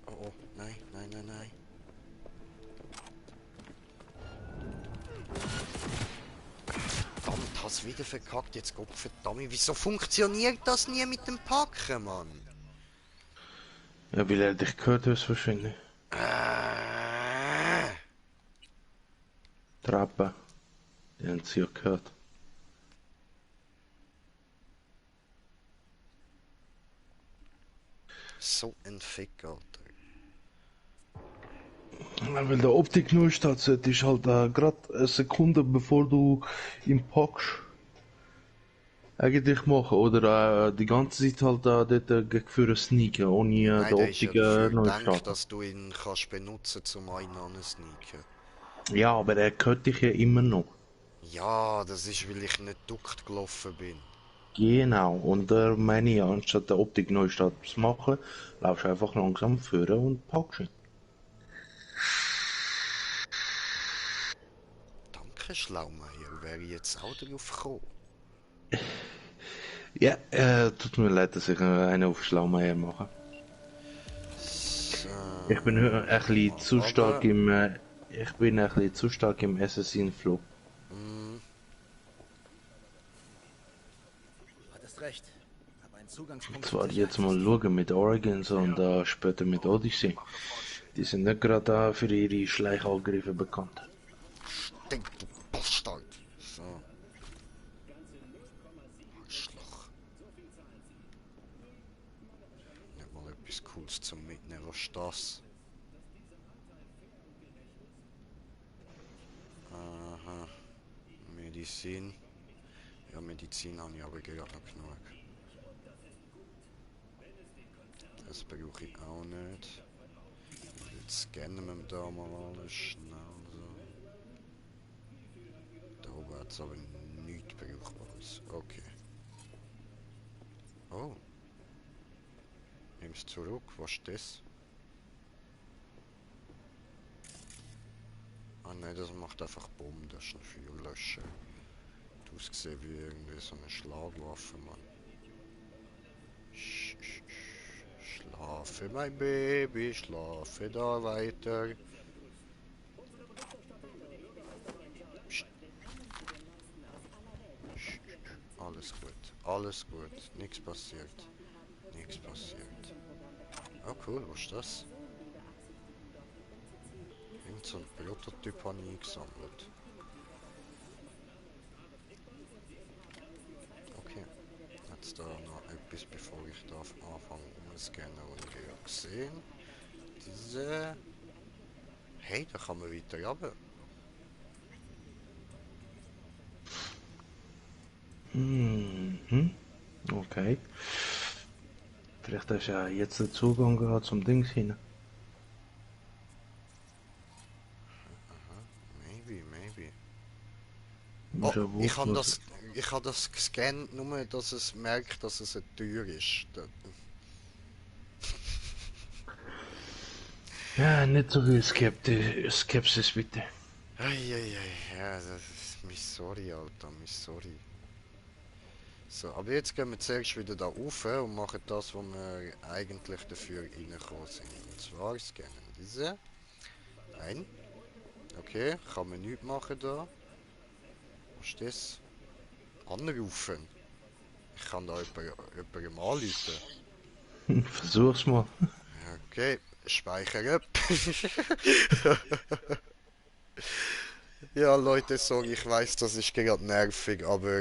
Oh, oh, nein. Verdammt, hast wieder verkackt, jetzt Gott verdammt. Wieso funktioniert das nie mit dem Packen, Mann? Ja, weil er dich gehört hast wahrscheinlich. Treppen. Die haben sie ja gehört. So ein Fick, Alter. Ja, weil der Optik-Neustart ist halt gerade eine Sekunde bevor du ihn packst. Eigentlich machen. Oder die ganze Zeit halt dort für sneaken, ohne Nein, den der ist ja Optik dafür Neustart. gedacht, dass du ihn kannst benutzen zum einen sneaken. Ja, aber er hört dich ja immer noch. Ja, das ist, weil ich nicht duckt gelaufen bin. Genau, und meine ich, anstatt der Optik Neustart zu machen, laufst du einfach langsam führen und packst ihn. machen, Schlaumeier? Wäre ich jetzt auch drauf gekommen. Ja, tut mir leid, dass ich einen auf Schlaumeier mache. So, Ich bin ein bisschen zu stark aber, ich bin ein bisschen zu stark im Assassin-Flow. Du hattest recht. Aber ein Zugangspunkt Zwar zum jetzt mal Sicherheitssystem. schauen mit Origins und später mit Odyssey. Die sind nicht gerade für ihre Schleichangriffe bekannt. denk du Bastard. So. Arschloch. Nicht mal etwas Cooles zum Mitnehmen, was ist das? Aha. Medizin. Ja, Medizin habe ich aber gerade noch genug. Das brauche ich auch nicht. Jetzt scannen wir da mal alles schnell so. Da oben hat es aber nichts Brauchbares. Okay. Oh. Nimm's zurück. Was ist das? Ah nein, das macht einfach Bomben. Das ist ein Feuerlöscher. Du ausgesehen wie irgendwie so eine Schlagwaffe, Mann. Schlafe, mein Baby, schlafe da weiter. Alles gut, alles gut. Nichts passiert. Nichts passiert. Oh cool, was ist das? Irgend so ein Prototyp habe ich eingesammelt. Okay, jetzt da noch etwas, bevor ich da anfange umzuscannen und ich habe gesehen. Diese... Hey, da kann man weiter runter. Mhm. Okay. Vielleicht hast du ja jetzt den Zugang gehabt zum Dings hin. Maybe, maybe. Muss Oh, ja wurscht, ich habe das gescannt, nur dass es merkt, dass es eine Tür ist. ja, nicht so viel Skepsis bitte. Eieiei, ja, das ist mich sorry, Alter, mich sorry. So, aber jetzt gehen wir zuerst wieder da rauf und machen das, was wir eigentlich dafür reingekommen sind. Und zwar scannen diese. Nein. Okay, kann man nichts machen da. Was ist das? Anrufen. Ich kann da jemandem anrufen. Versuch's mal. Okay, speichern. Ja, Leute, sorry, ich weiß, das ist gerade nervig, aber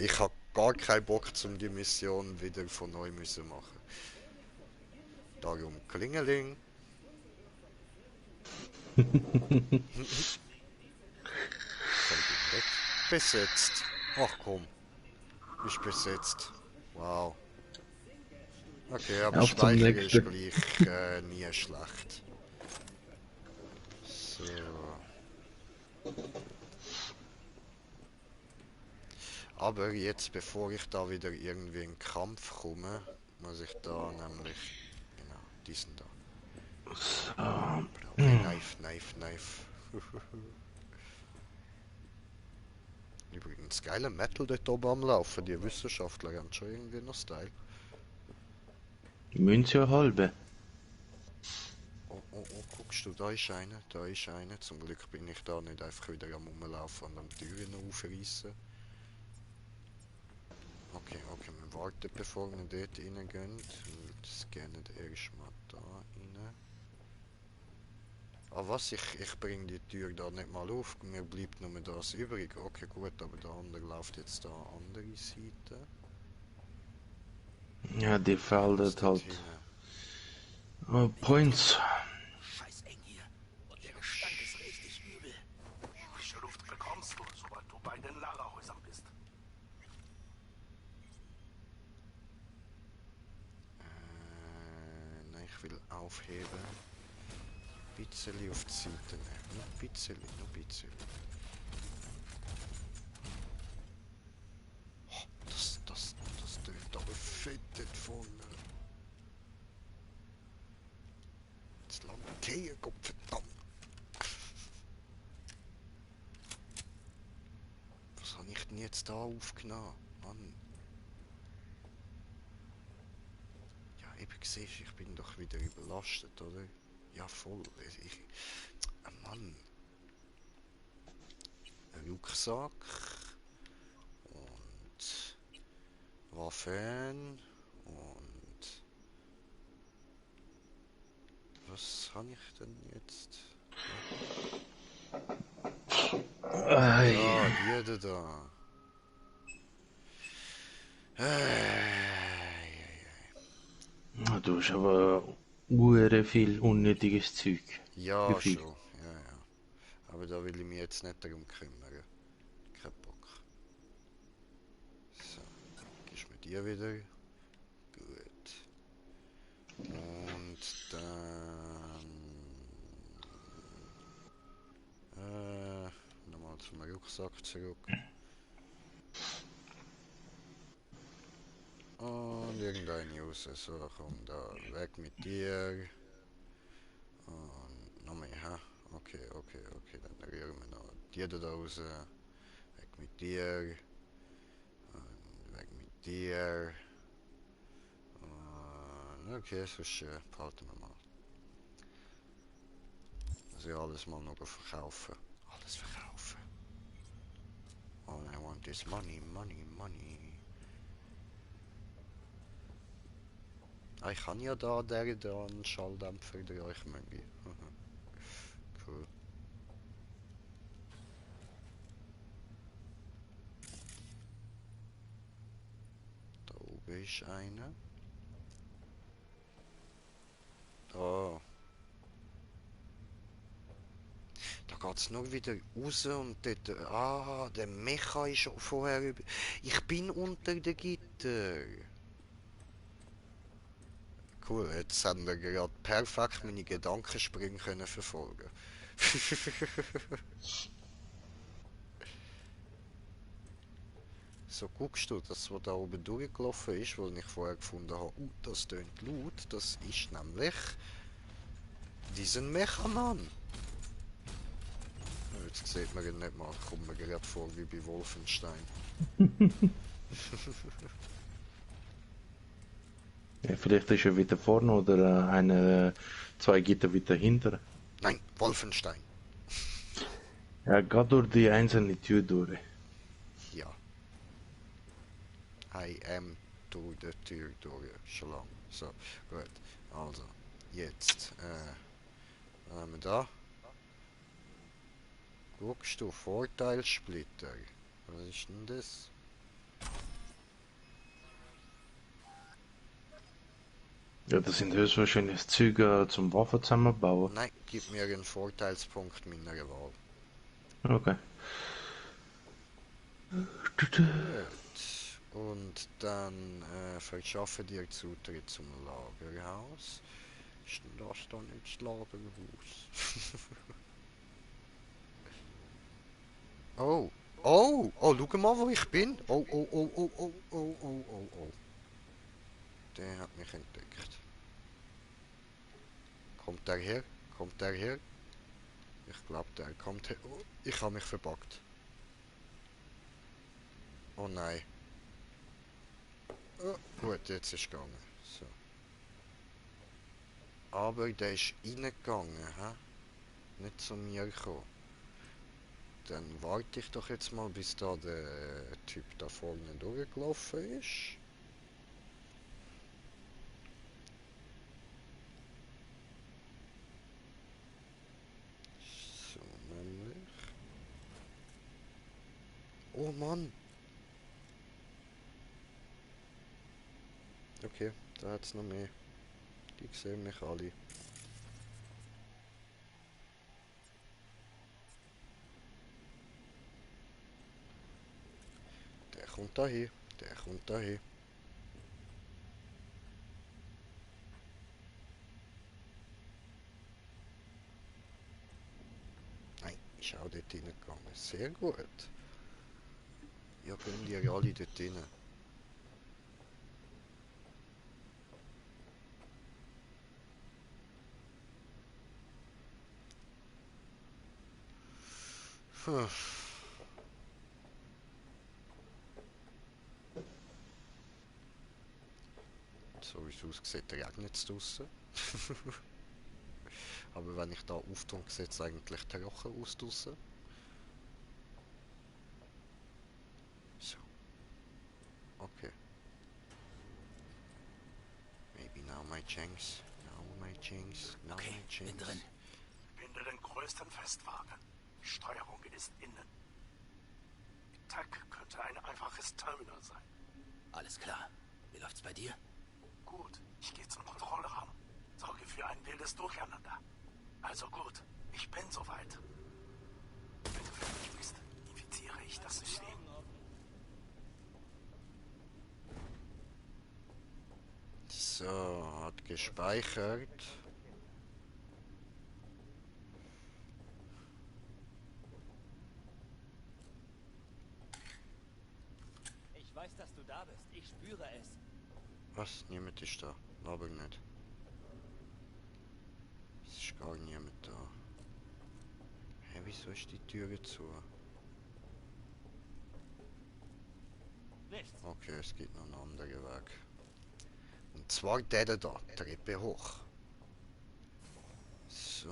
ich habe gar keinen Bock, die Mission wieder von neu müssen machen. Darum Klingeling. Komplett besetzt. Ach komm, ist besetzt. Wow. Okay, aber Auf zum Speichern ist nächsten. gleich nie schlecht. So. Aber jetzt, bevor ich da wieder irgendwie in Kampf komme, muss ich da nämlich... Genau, diesen da. Okay, Knife. Übrigens, geile Metal dort oben am Laufen. Die Wissenschaftler haben schon irgendwie noch Style. Münze halbe. Oh, guckst du, da ist einer, da ist einer. Zum Glück bin ich da nicht einfach wieder am Rumlaufen und am Türen aufreißen. Okay, wir warten, bevor wir dort reingehen. Und scannen erstmal da rein. Ah was, ich bringe die Tür da nicht mal auf, mir bleibt nur das übrig. Okay gut, aber der andere läuft jetzt da andere Seite. Ja, die Was feldet dort halt Points. Scheiß eng hier. Und der Gestank ist richtig übel. Frische Luft bekommst du, sobald du bei den Lagerhäusern bist. Nein, ich will aufheben. Ein bisschen auf die Seite nehmen. Nur ein bisschen. Oh, das trifft aber fett dort vorne. Jetzt lang gehen, Gott verdammt. Was habe ich denn jetzt da aufgenommen? Mann. Ja, eben siehst, ich bin doch wieder überlastet, oder? Ja, voll. Mann. Ein Rucksack. Und Waffen. Und was habe ich denn jetzt? Da, die da. Du hast aber hure viel unnötiges Zeug. Wie Ja, viel? schon. Ja, ja. Aber da will ich mich jetzt nicht darum kümmern. Kein Bock. So, gibst mir die wieder. Gut. Und dann... nochmal zum Rucksack zurück. Und irgendeine raus. So, komm, da. Weg mit dir. Und noch mehr, hä? Okay, okay, okay. Dann rühren wir noch die da raus. Weg mit dir. Und weg mit dir. Und okay, sonst behalten wir mal. Also ja, alles mal noch verkaufen. Alles verkaufen. All I want is money, money, money. Ah, ich kann ja da einen Schalldämpfer der euch möge. Cool. Da oben ist einer. Da. Da geht's nur wieder raus und dort. Ah, der Mecha ist schon vorher über. Ich bin unter der Gitter. Cool, jetzt haben wir gerade perfekt meine Gedankensprünge können verfolgen. So guckst du, das was da oben durchgelaufen ist, wo ich vorher gefunden habe, das tönt laut, das ist nämlich diesen Mechaman. Jetzt sieht man ihn nicht mal, kommt mir gerade vor wie bei Wolfenstein. Ja, vielleicht ist er wieder vorne oder zwei Gitter wieder hinter. Nein, Wolfenstein. Ja, geht durch die einzelne Tür durch. Ja. I am durch die Tür durch, schon lang. So, gut. Also, jetzt, was haben wir da? Guckst du, Vorteilssplitter. Was ist denn das? Ja, das sind höchstwahrscheinlich Züge zum Waffen zusammenbauen. Nein, gib mir einen Vorteilspunkt meiner Wahl. Okay. Gut. Und dann verschaffe dir Zutritt zum Lagerhaus. Ist denn das dann nicht das Lagerhaus? Oh. Oh, oh, schau mal, wo ich bin. Oh, oh, oh, oh, oh, oh, oh, oh, oh. Der hat mich entdeckt. Kommt der her? Kommt der her? Ich glaube, der kommt her. Oh, ich habe mich verbuggt. Oh nein. Oh, gut, jetzt ist es gegangen. So. Aber der ist reingegangen, hä? Nicht zu mir gekommen. Dann warte ich doch jetzt mal, bis da der Typ da vorne durchgelaufen ist. So, nämlich. Oh Mann! Okay, da hat's noch mehr. Die sehen mich alle. Der kommt da hin. Der kommt da hin. Nein, ist auch dort reingegangen. Sehr gut. Ja, gehen die alle dort rein. Puh. So wie es aussieht, regnet es draussen. Aber wenn ich da auftue, sieht es eigentlich trocken aus draussen. So. Okay. Maybe now my chance. Now my chance. Now Okay, my chance. bin drin. Binde den größten Festwagen. Die Steuerung ist innen. Tech könnte ein einfaches Terminal sein. Alles klar. Wie läuft's bei dir? Gut, ich gehe zum Kontrollraum. Sorge für ein wildes Durcheinander. Also gut, ich bin soweit. Wenn du fertig bist, infiziere ich das System. So, hat gespeichert. Ich weiß, dass du da bist. Ich spüre es. Was? Niemand ist da. Aber nicht. Es ist gar niemand da. Hä, wieso ist die Tür zu? Nichts. Okay, es gibt noch einen anderen Weg. Und zwar der da, Treppe hoch. So.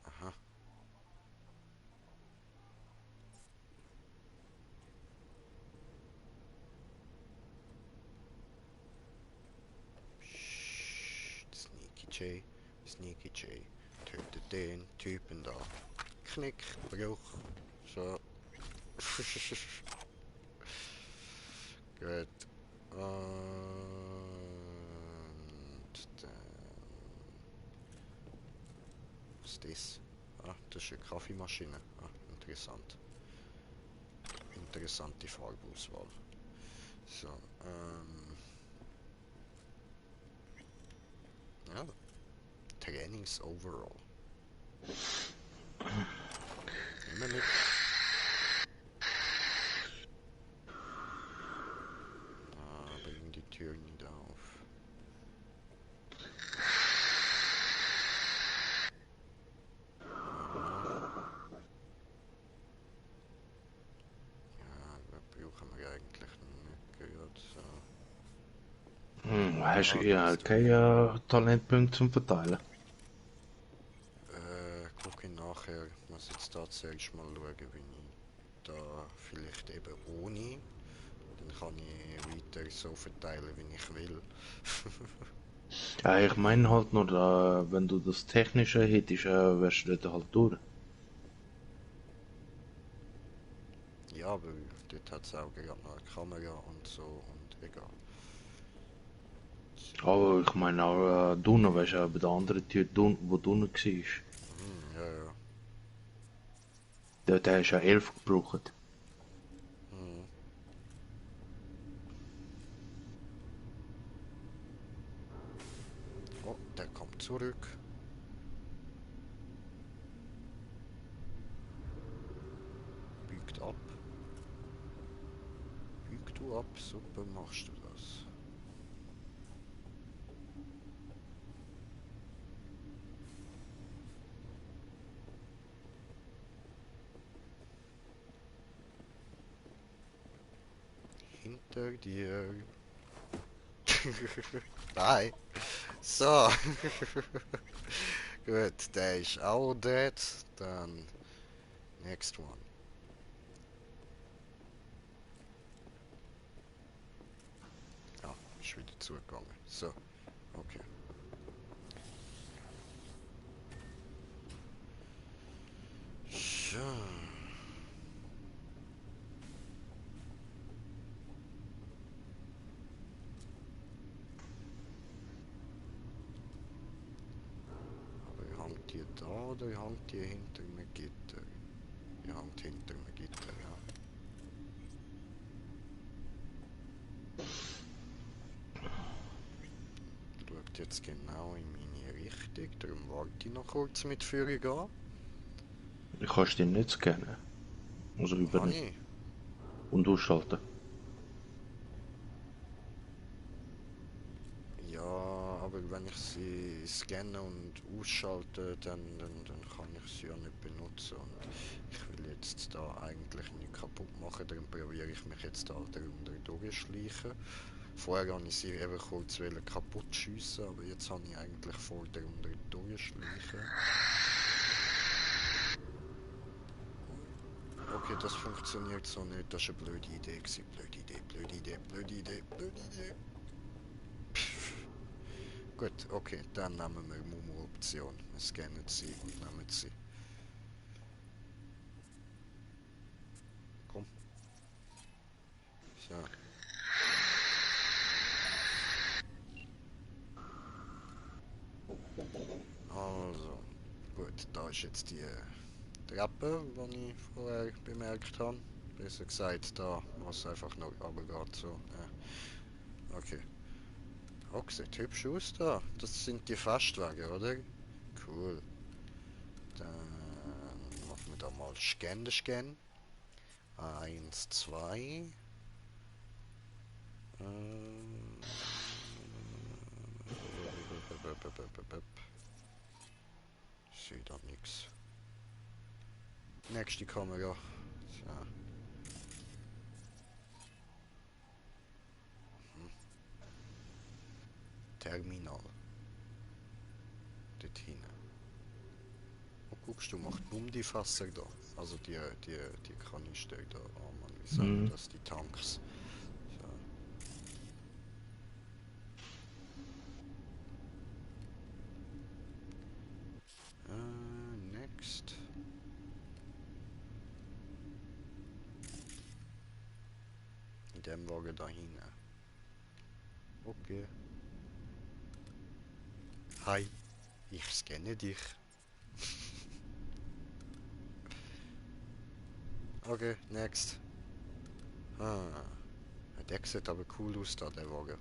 Aha. Psst, Sneaky J, tötet den Typen da. Knick, Bruch. So. Gut. Und dann... Was ist das? Ah, das ist eine Kaffeemaschine. Ah, interessant. Interessante Farbauswahl. So, ja. Trainings overall. Immer mit. Aber die Tür nicht auf. Ja, brauchen wir eigentlich nicht gerade so. Hast du ja keine Talentpunkte zum Verteilen? Gucke ich nachher. Ich muss jetzt da zuerst mal schauen, wie ich da vielleicht eben ohne. Dann kann ich weiter so verteilen, wie ich will. Ja, ich meine halt nur, wenn du das Technische hättest, wärst du dort halt durch. Ja, aber dort hat es auch gerade noch eine Kamera und so und egal. Aber ich meine auch, drinnen, weißt du, bei der anderen Tür, wo drinnen war, Ja, ja. dort hast du ja 11 gebraucht. Oh, der kommt zurück. Biegt ab. Bieg du ab, super machst du das. Hinter dir. Bye. So. Gut, der ist auch dead. Dann next one. Ah, ist wieder zugegangen. So, okay. So. Aber hängt die da oder hängt die hinter einem Gitter? Die hängt hinter einem Gitter, ja. Schaut jetzt genau in meine Richtung, darum warte ich noch kurz mit Führung an. Ich kannst den nicht scannen. Also Kann übernehmen ich? und ausschalten. Ja, aber wenn ich sie scanne und ausschalte, dann kann ich sie ja nicht benutzen. Und ich will jetzt da eigentlich nicht kaputt machen, darum probiere ich mich jetzt da darunter durchschleichen. Vorher habe ich sie eben kurz kaputt schiessen, aber jetzt habe ich eigentlich vor, darunter durchschleichen. Okay, das funktioniert so nicht, das war eine blöde Idee gewesen. Blöde Idee, blöde Idee, blöde Idee, blöde Idee. Gut, okay, dann nehmen wir Mumu-Option. Wir scannen sie und nehmen sie. Komm. So. Also, gut, da ist jetzt die Treppe, die ich vorher bemerkt habe. Besser gesagt, da, wo es einfach noch runtergeht, so. Ja. Okay. Oh, sieht hübsch aus da. Das sind die Festwege, oder? Cool. Dann machen wir da mal Scan. 1, 2. Ich sehe da nichts. Nächste Kamera. So. Terminal. Dort hinten. Und guckst du, macht die Fässer da. Also die Kanister da. Oh Mann, wie sagen das? Die Tanks. So. Next. In dem Wagen da hinten. Okay. Hi. Ich scanne dich. Okay, next. Der sieht aber cool aus da, der Wagen.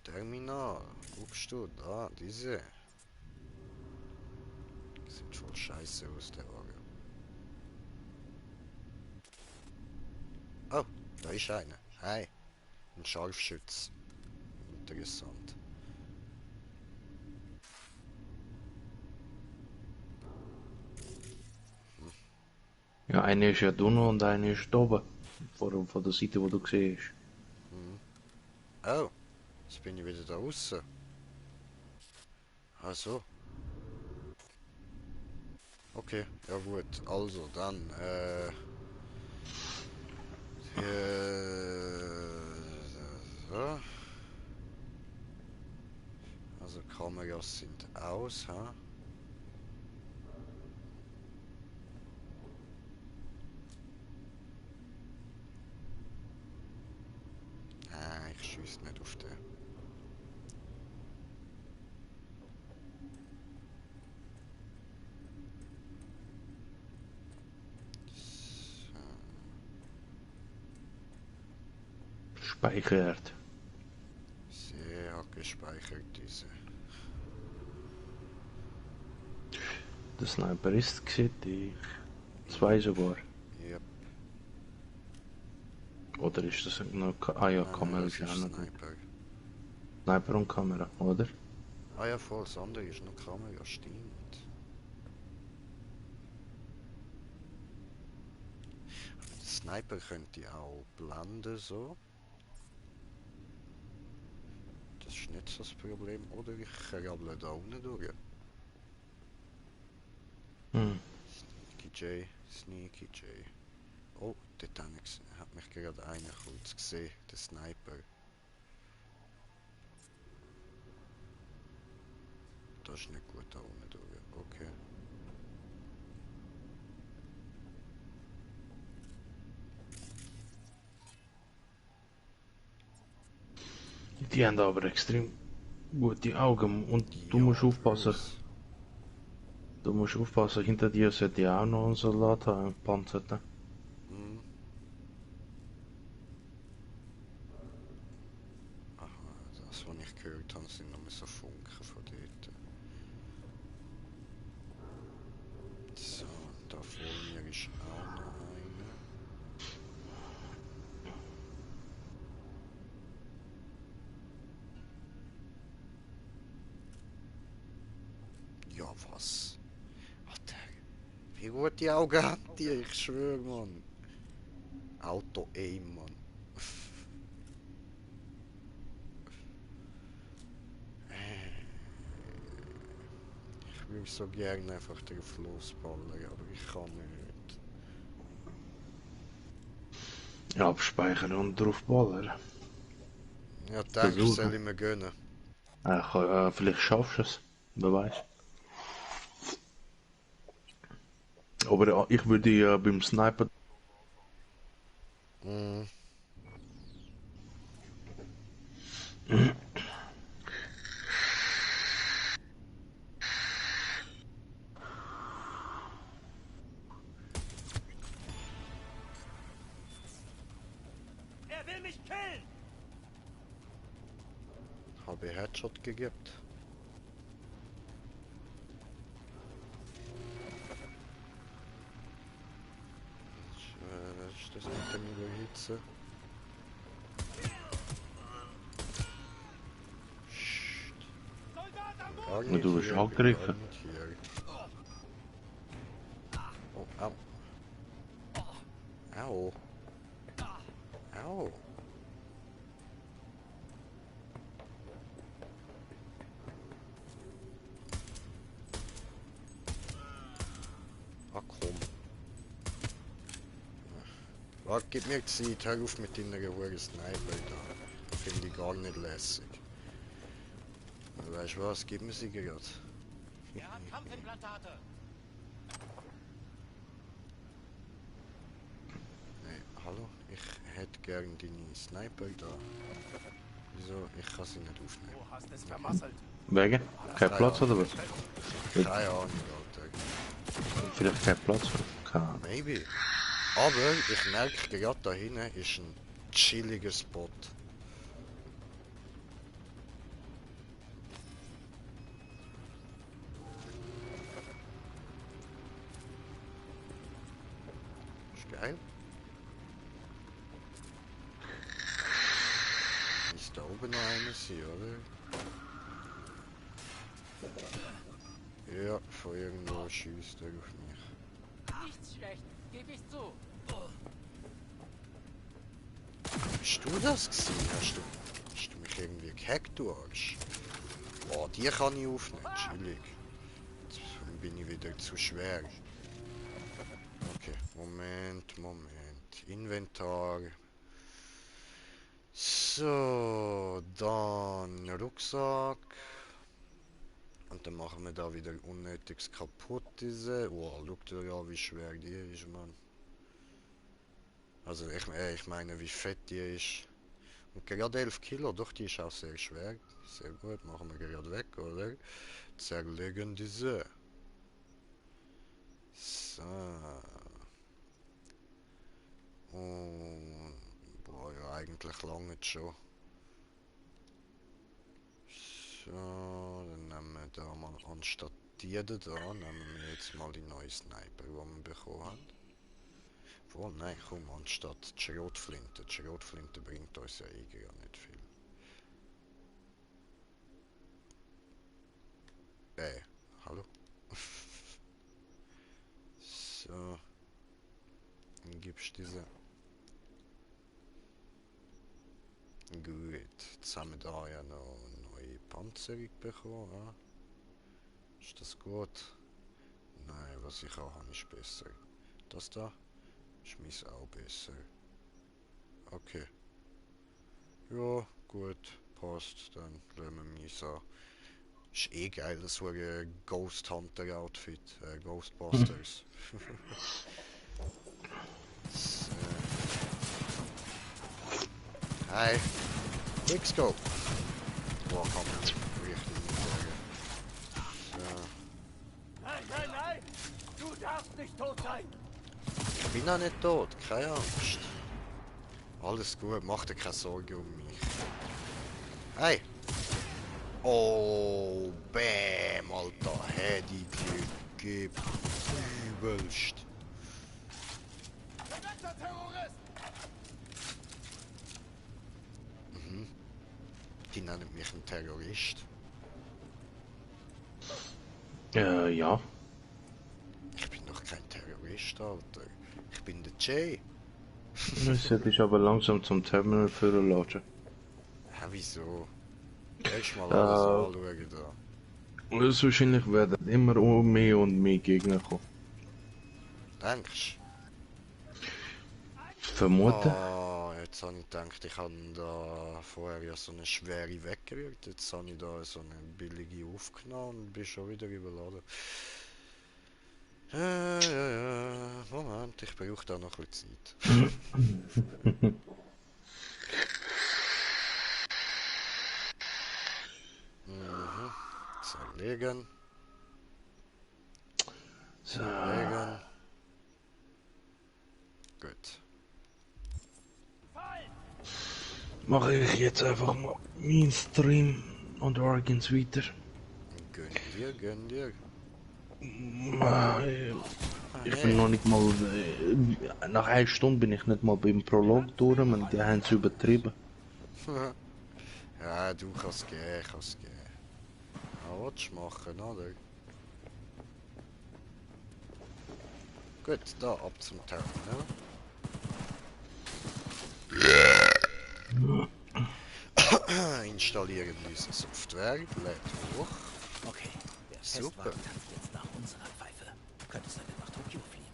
Terminal. Guckst du, da, diese. Sieht voll scheiße aus, der Wagen. Oh, da ist einer. Hi. Ein Scharfschütz. Interessant. Ja, eine ist ja unten und eine ist oben. Von der Seite, wo du siehst. Oh, jetzt bin ich wieder da außen. Ach so. Okay, ja gut. Also, dann, so. Also Kameras sind aus, ha? Ich schieße nicht auf den. Speichert. Sie hat gespeichert, diese. Der Sniper ist gesehen, die zwei sogar. Yep. Oder ist das noch... Ah ja, Kamera Das ist ja auch ist noch gut. Sniper. Sniper und Kamera, oder? Ah ja, voll, das andere ist noch Kamera, stimmt. Der Sniper könnte auch blenden, so. Das ist nicht so das Problem. Oder ich krabble da unten durch. Sneaky J. Oh, dort hat mich gerade einer kurz gesehen, der Sniper. Das ist nicht gut da unten durch. Okay. Die haben aber extrem gute Augen und du Ja, musst aufpassen. gross. Du musst aufpassen, hinter dir sollte ja auch noch ein Soldat haben, Panzer. Hm. Aha, das, was ich gehört habe, sind nur so Funken von dort. So, da vor mir ist auch noch einer. was? Alter, wie gute Augen hat die, ich schwöre, Mann. Auto-Aim, Mann. Ich würde so gerne einfach drauf losballern, aber ich kann nicht. Ja, abspeichern und draufballern. Ja, danke, soll Versuchen. ich mir gönnen. Vielleicht schaffst du es. Wer weiß. Aber ich würde ja beim Sniper. Mhm. Er will mich killen! Habe ich Headshot gegeben. Was ist das mit dem Überhitzen? Gar Und nicht du bist hier, bin gar angegriffen. nicht hier. Oh, au. Au. Au. Ah, komm. Warte, gib mir Zeit, hör auf mit deiner hohen Sniper da. Finde ich gar nicht lässig. Weißt du was, gib mir sie gerade. Er hat Kampfimplantate! Nee, hallo? Ich hätte gern deine Sniper da. Wieso? Ich kann sie nicht aufnehmen. Du hast es vermasselt. Wegen? Kein Platz oder was? Keine Ahnung, Alter. Vielleicht kein Platz. Keine Ahnung. Maybe. Aber ich merke gerade da hinten ist ein chilliger Spot. Ist geil. Ist da oben noch einer sein, oder? Ja, von irgendwo schießt er auf mich. Nichts schlecht, gebe ich zu. Bist du das gewesen? Hast du mich irgendwie gehackt, du Arsch? Oh, die kann ich aufnehmen, chillig. Jetzt bin ich wieder zu schwer. Okay, Moment. Inventar. So, dann Rucksack. Und dann machen wir da wieder unnötiges kaputt, diese. Oh, schau dir an, wie schwer die ist, Mann. Also ich meine, wie fett die ist. Und gerade 11 Kilo, doch, die ist auch sehr schwer. Sehr gut, machen wir gerade weg, oder? Zerlegen diese. So. Und, boah, ja, eigentlich lange schon. So, dann nehmen wir da mal anstatt die da, nehmen wir jetzt mal die neue Sniper, die wir bekommen haben. Obwohl, nein, komm, anstatt die Schrotflinte. Die Schrotflinte bringt uns ja eh gar nicht viel. Hallo? So. Dann gibst du diese. Gut, jetzt haben wir da ja noch eine neue Panzerung bekommen. Ja? Ist das gut? Nein, was ich auch habe, ist besser. Das da ist meins auch besser. Okay. Ja, gut, passt. Dann lassen wir meins an. Ist eh geil, so ein Ghost Hunter Outfit. Ghostbusters. So. Hi. X-Go. Boah, kann man nicht richtig sagen. So. Nein, nein, nein! Du darfst nicht tot sein! Ich bin auch nicht tot, keine Angst. Alles gut, mach dir keine Sorgen um mich. Hey! Oh, bam, Alter, hätte ich dir gegeben. Übelst. Verdammter Terrorist! Die nennen mich einen Terrorist. Ja. Ich bin doch kein Terrorist, Alter. Ich bin der Jay. Jetzt hätte ich aber langsam zum Terminal führen lassen. Hä, wieso? Erstmal alles anschauen da. Wahrscheinlich werden immer mehr und mehr Gegner kommen. Denkst Vermuten? Ah, jetzt habe ich gedacht, ich habe da vorher ja so eine schwere weggerührt. Jetzt habe ich da so eine billige aufgenommen und bin schon wieder überladen. Ja. Moment, ich brauche da noch ein bisschen Zeit. Mhm. Zerlegen. So, Zerlegen. Gut. mache ich jetzt einfach mal meinen Stream und Organs weiter. Gönn dir. Ich bin noch nicht mal. Nach einer Stunde bin ich nicht mal beim Prolog durch und die haben es übertrieben. Ja, du kannst gehen. Ja, was du machen, oder? Gut, da ab zum Terminal. Installieren diese Software, lädt hoch. Okay, der Super. Testwagen tanzt jetzt nach unserer Pfeife. Könntest heute nach Tokio fliegen.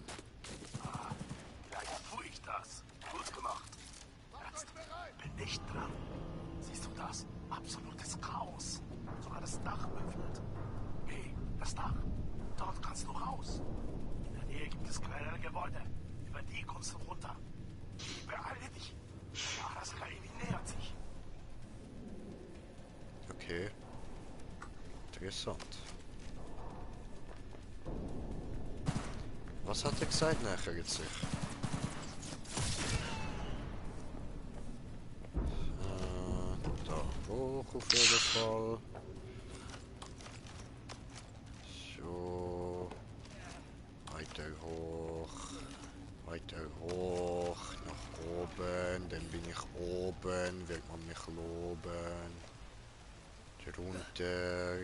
Gleich tue ich das. Gut gemacht. Jetzt bin ich dran. Siehst du das? Absolutes Chaos. Sogar das Dach öffnet. Hey, das Dach. Dort kannst du raus. In der Nähe gibt es kleinere Gebäude. Über die kommst du runter. Beeile dich. Ja, das KI nähert sich. Okay. Interessant. Was hat er gesagt nachher jetzt sich? Da hoch auf jeden Fall. So. Weiter hoch. Nach oben. Dann bin ich oben. Wird man mich loben. Runter.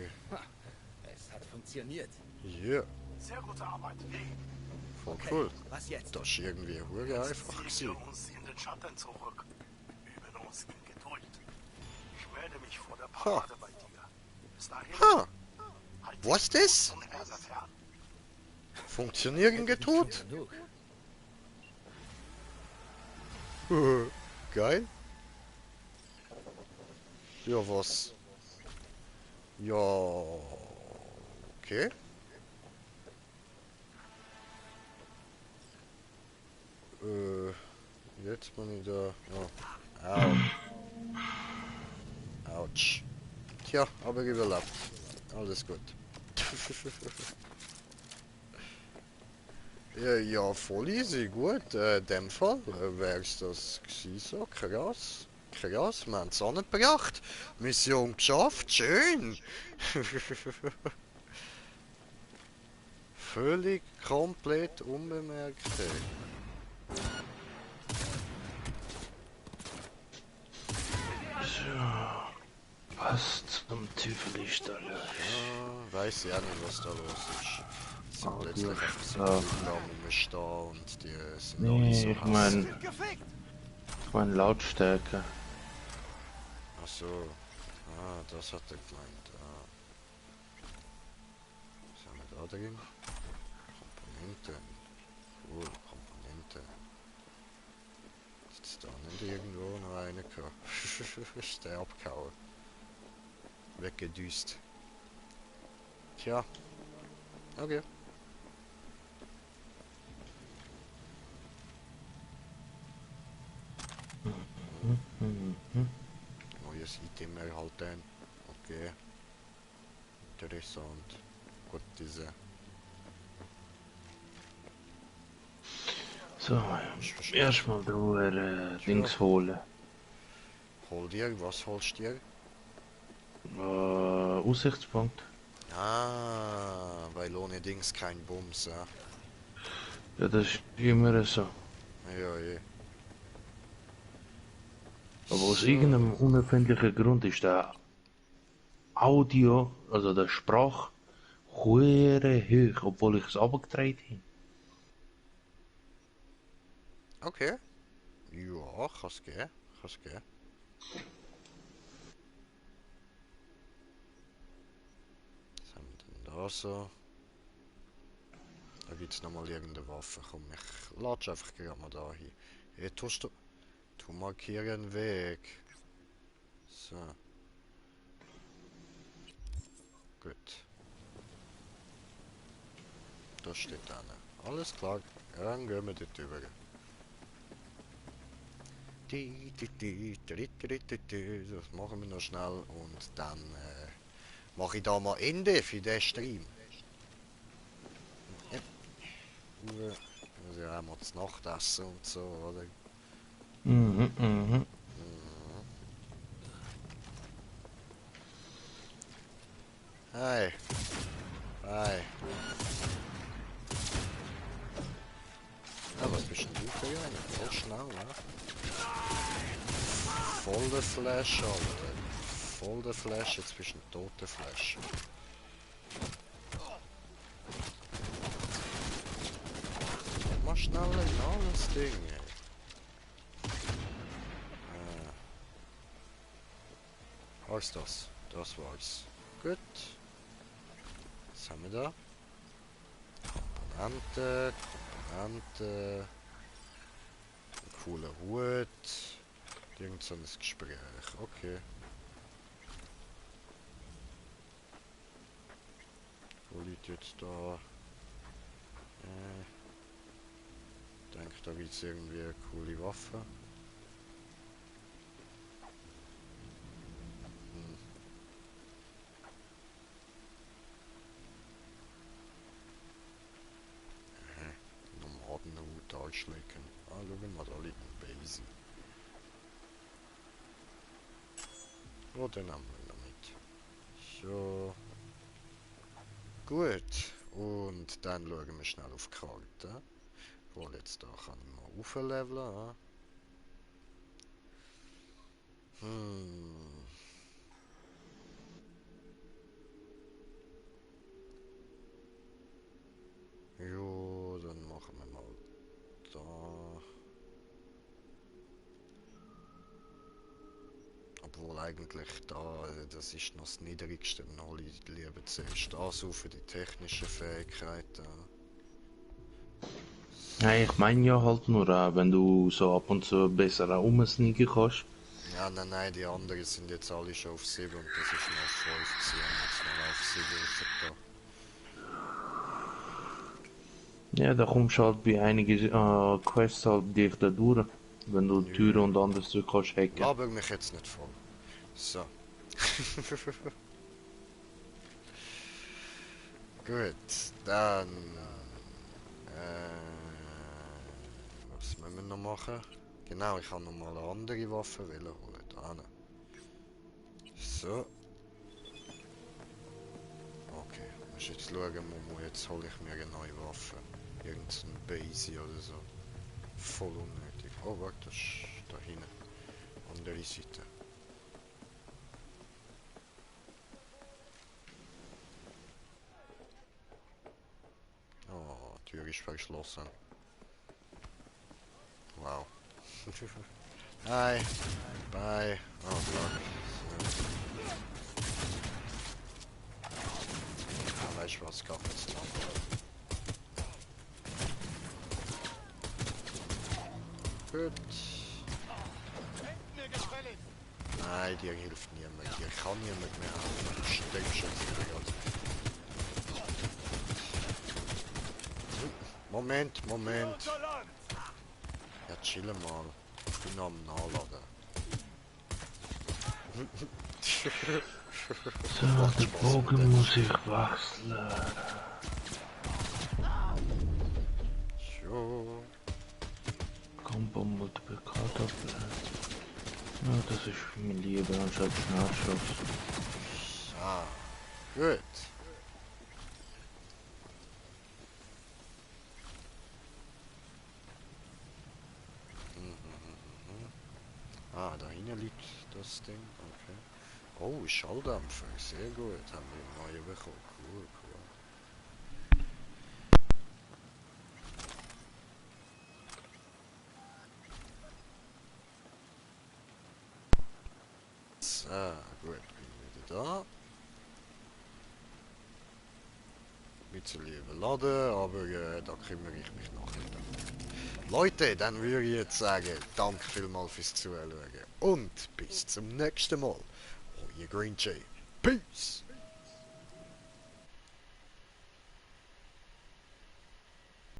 Es hat funktioniert. Ja, Sehr gute Arbeit. Hey, voll cool. Was jetzt? Das ist irgendwie hure einfach ziehen gewesen. wir uns in den Schatten zurück. Üben uns in Geduld. Ich melde mich vor der Parade bei dir. Bis dahin. Ha! halt Was ist das? und Ärger fern. Funktionieren getut? Genug. Geil. Ja, was? Ja, okay. Jetzt bin ich da. Oh. Au. Autsch. Tja, aber überlebt. Alles gut. Ja, voll easy, gut. In dem Fall wär's das gewesen, so krass. Krass, wir haben es angebracht. Mission geschafft, schön. Völlig komplett unbemerkt. Hey. Was zum Teufel ist da los? Ja, weiß ich auch nicht, was da los ist. Sind Ah, plötzlich gut. einfach so Ja. lang rumstehen und die sind alle Nee, so ich mein Gefickt! Lautstärke. Ach so. Ah, das hat er gemeint. Ah. Was haben wir da drin? Komponenten. Cool, Komponenten. Ist da nicht irgendwo noch eine gehabt? Ist der abgehauen? Weggedüst. Tja. Okay. Neues Item erhalten. Okay. Interessant. Gut, diese. So, erstmal Dings holen. Hol dir, was holst dir? Aussichtspunkt. Ah, weil ohne Dings kein Bums, ja. Ja, das ist immer so. Ja, je. Aber aus irgendeinem unerfindlichen Grund ist der Audio, also der Sprach Hure hoch, obwohl ich es abgedreht habe. Okay. Ja, kann's gehen. Kann's gehen. Was haben wir denn da so? Da gibt's nochmal irgendeine Waffe. Komm, ich latsch einfach gerade mal da hin. Hey, tust du... Tu markiere einen Weg. So. Gut. Da steht einer. Alles klar. Dann gehen wir dort rüber. Das machen wir noch schnell und dann mache ich da mal Ende für den Stream. Ja. Also ja, mal zu Nacht essen und so, oder? Mhm, mhm. Hey. Hey. Ja, was bist denn du für einer? Voll schnell, ne? Voll der Flash, Alter. Voll der Flash, jetzt bist du ein toter Flash. Mach schneller in alles Ding, ey. War's das? Das war's. Gut. Was haben wir da? Komponente, Komponente. Ein cooler Hut. Irgend so ein Gespräch. Okay. Wo liegt jetzt da? Ich denke, da gibt es irgendwie eine coole Waffe. Nomadenhut anschlecken. Ah, schauen wir, da liegt ein Basen. Oh, den haben wir noch mit. So. Gut. Und dann schauen wir schnell auf die Karte. Wohl jetzt da kann ich mal aufleveln. Ah. Jo, dann machen wir mal da. Obwohl eigentlich da, das ist noch das Niedrigste. Noch lieber zuerst das auf für die technischen Fähigkeiten. Ja, ich meine ja halt nur, wenn du so ab und zu besser rumsneaken kannst. Ja, nein, die anderen sind jetzt alle schon auf 7 und das ist noch auf 15. Jetzt noch auf 7 da. Ja, da kommst du halt bei einigen Quests halt dichter durch, wenn du Türen und anderes Zeug kannst hacken. Laber mich jetzt nicht voll. So. Gut, dann... was müssen wir noch machen? Genau, ich habe noch mal eine andere Waffe holen. Da hin. So. Okay, muss jetzt schauen, Momo, jetzt hole ich mir eine neue Waffe. Irgendein Basie oder so. Voll unnötig. Oh, warte, das ist da hinten. Andere Seite. Oh, die Tür ist verschlossen. Wow. Hi. Bye. Oh Gott. Ja, weißt du was, geht jetzt lang. Gut. Nein, dir hilft niemand. Dir kann niemand mehr helfen. Du stinkst jetzt gerade. Moment. Ja, chill mal. Ich bin noch am Nachladen. So, den Bogen muss ich wechseln. So. Combo Multiplikator. Ja, das ist mir lieber anstatt Schnellschuss. Ah. Gut. Ah, da hinten liegt das Ding. Okay. Oh, Schalldämpfer. Sehr gut. Haben wir neue bekommen. Cool. da. Ein bisschen überladen, aber da kümmere ich mich nachher dann. Leute, dann würde ich jetzt sagen, danke vielmals fürs Zuschauen und bis zum nächsten Mal. Euer Green Jay. Peace!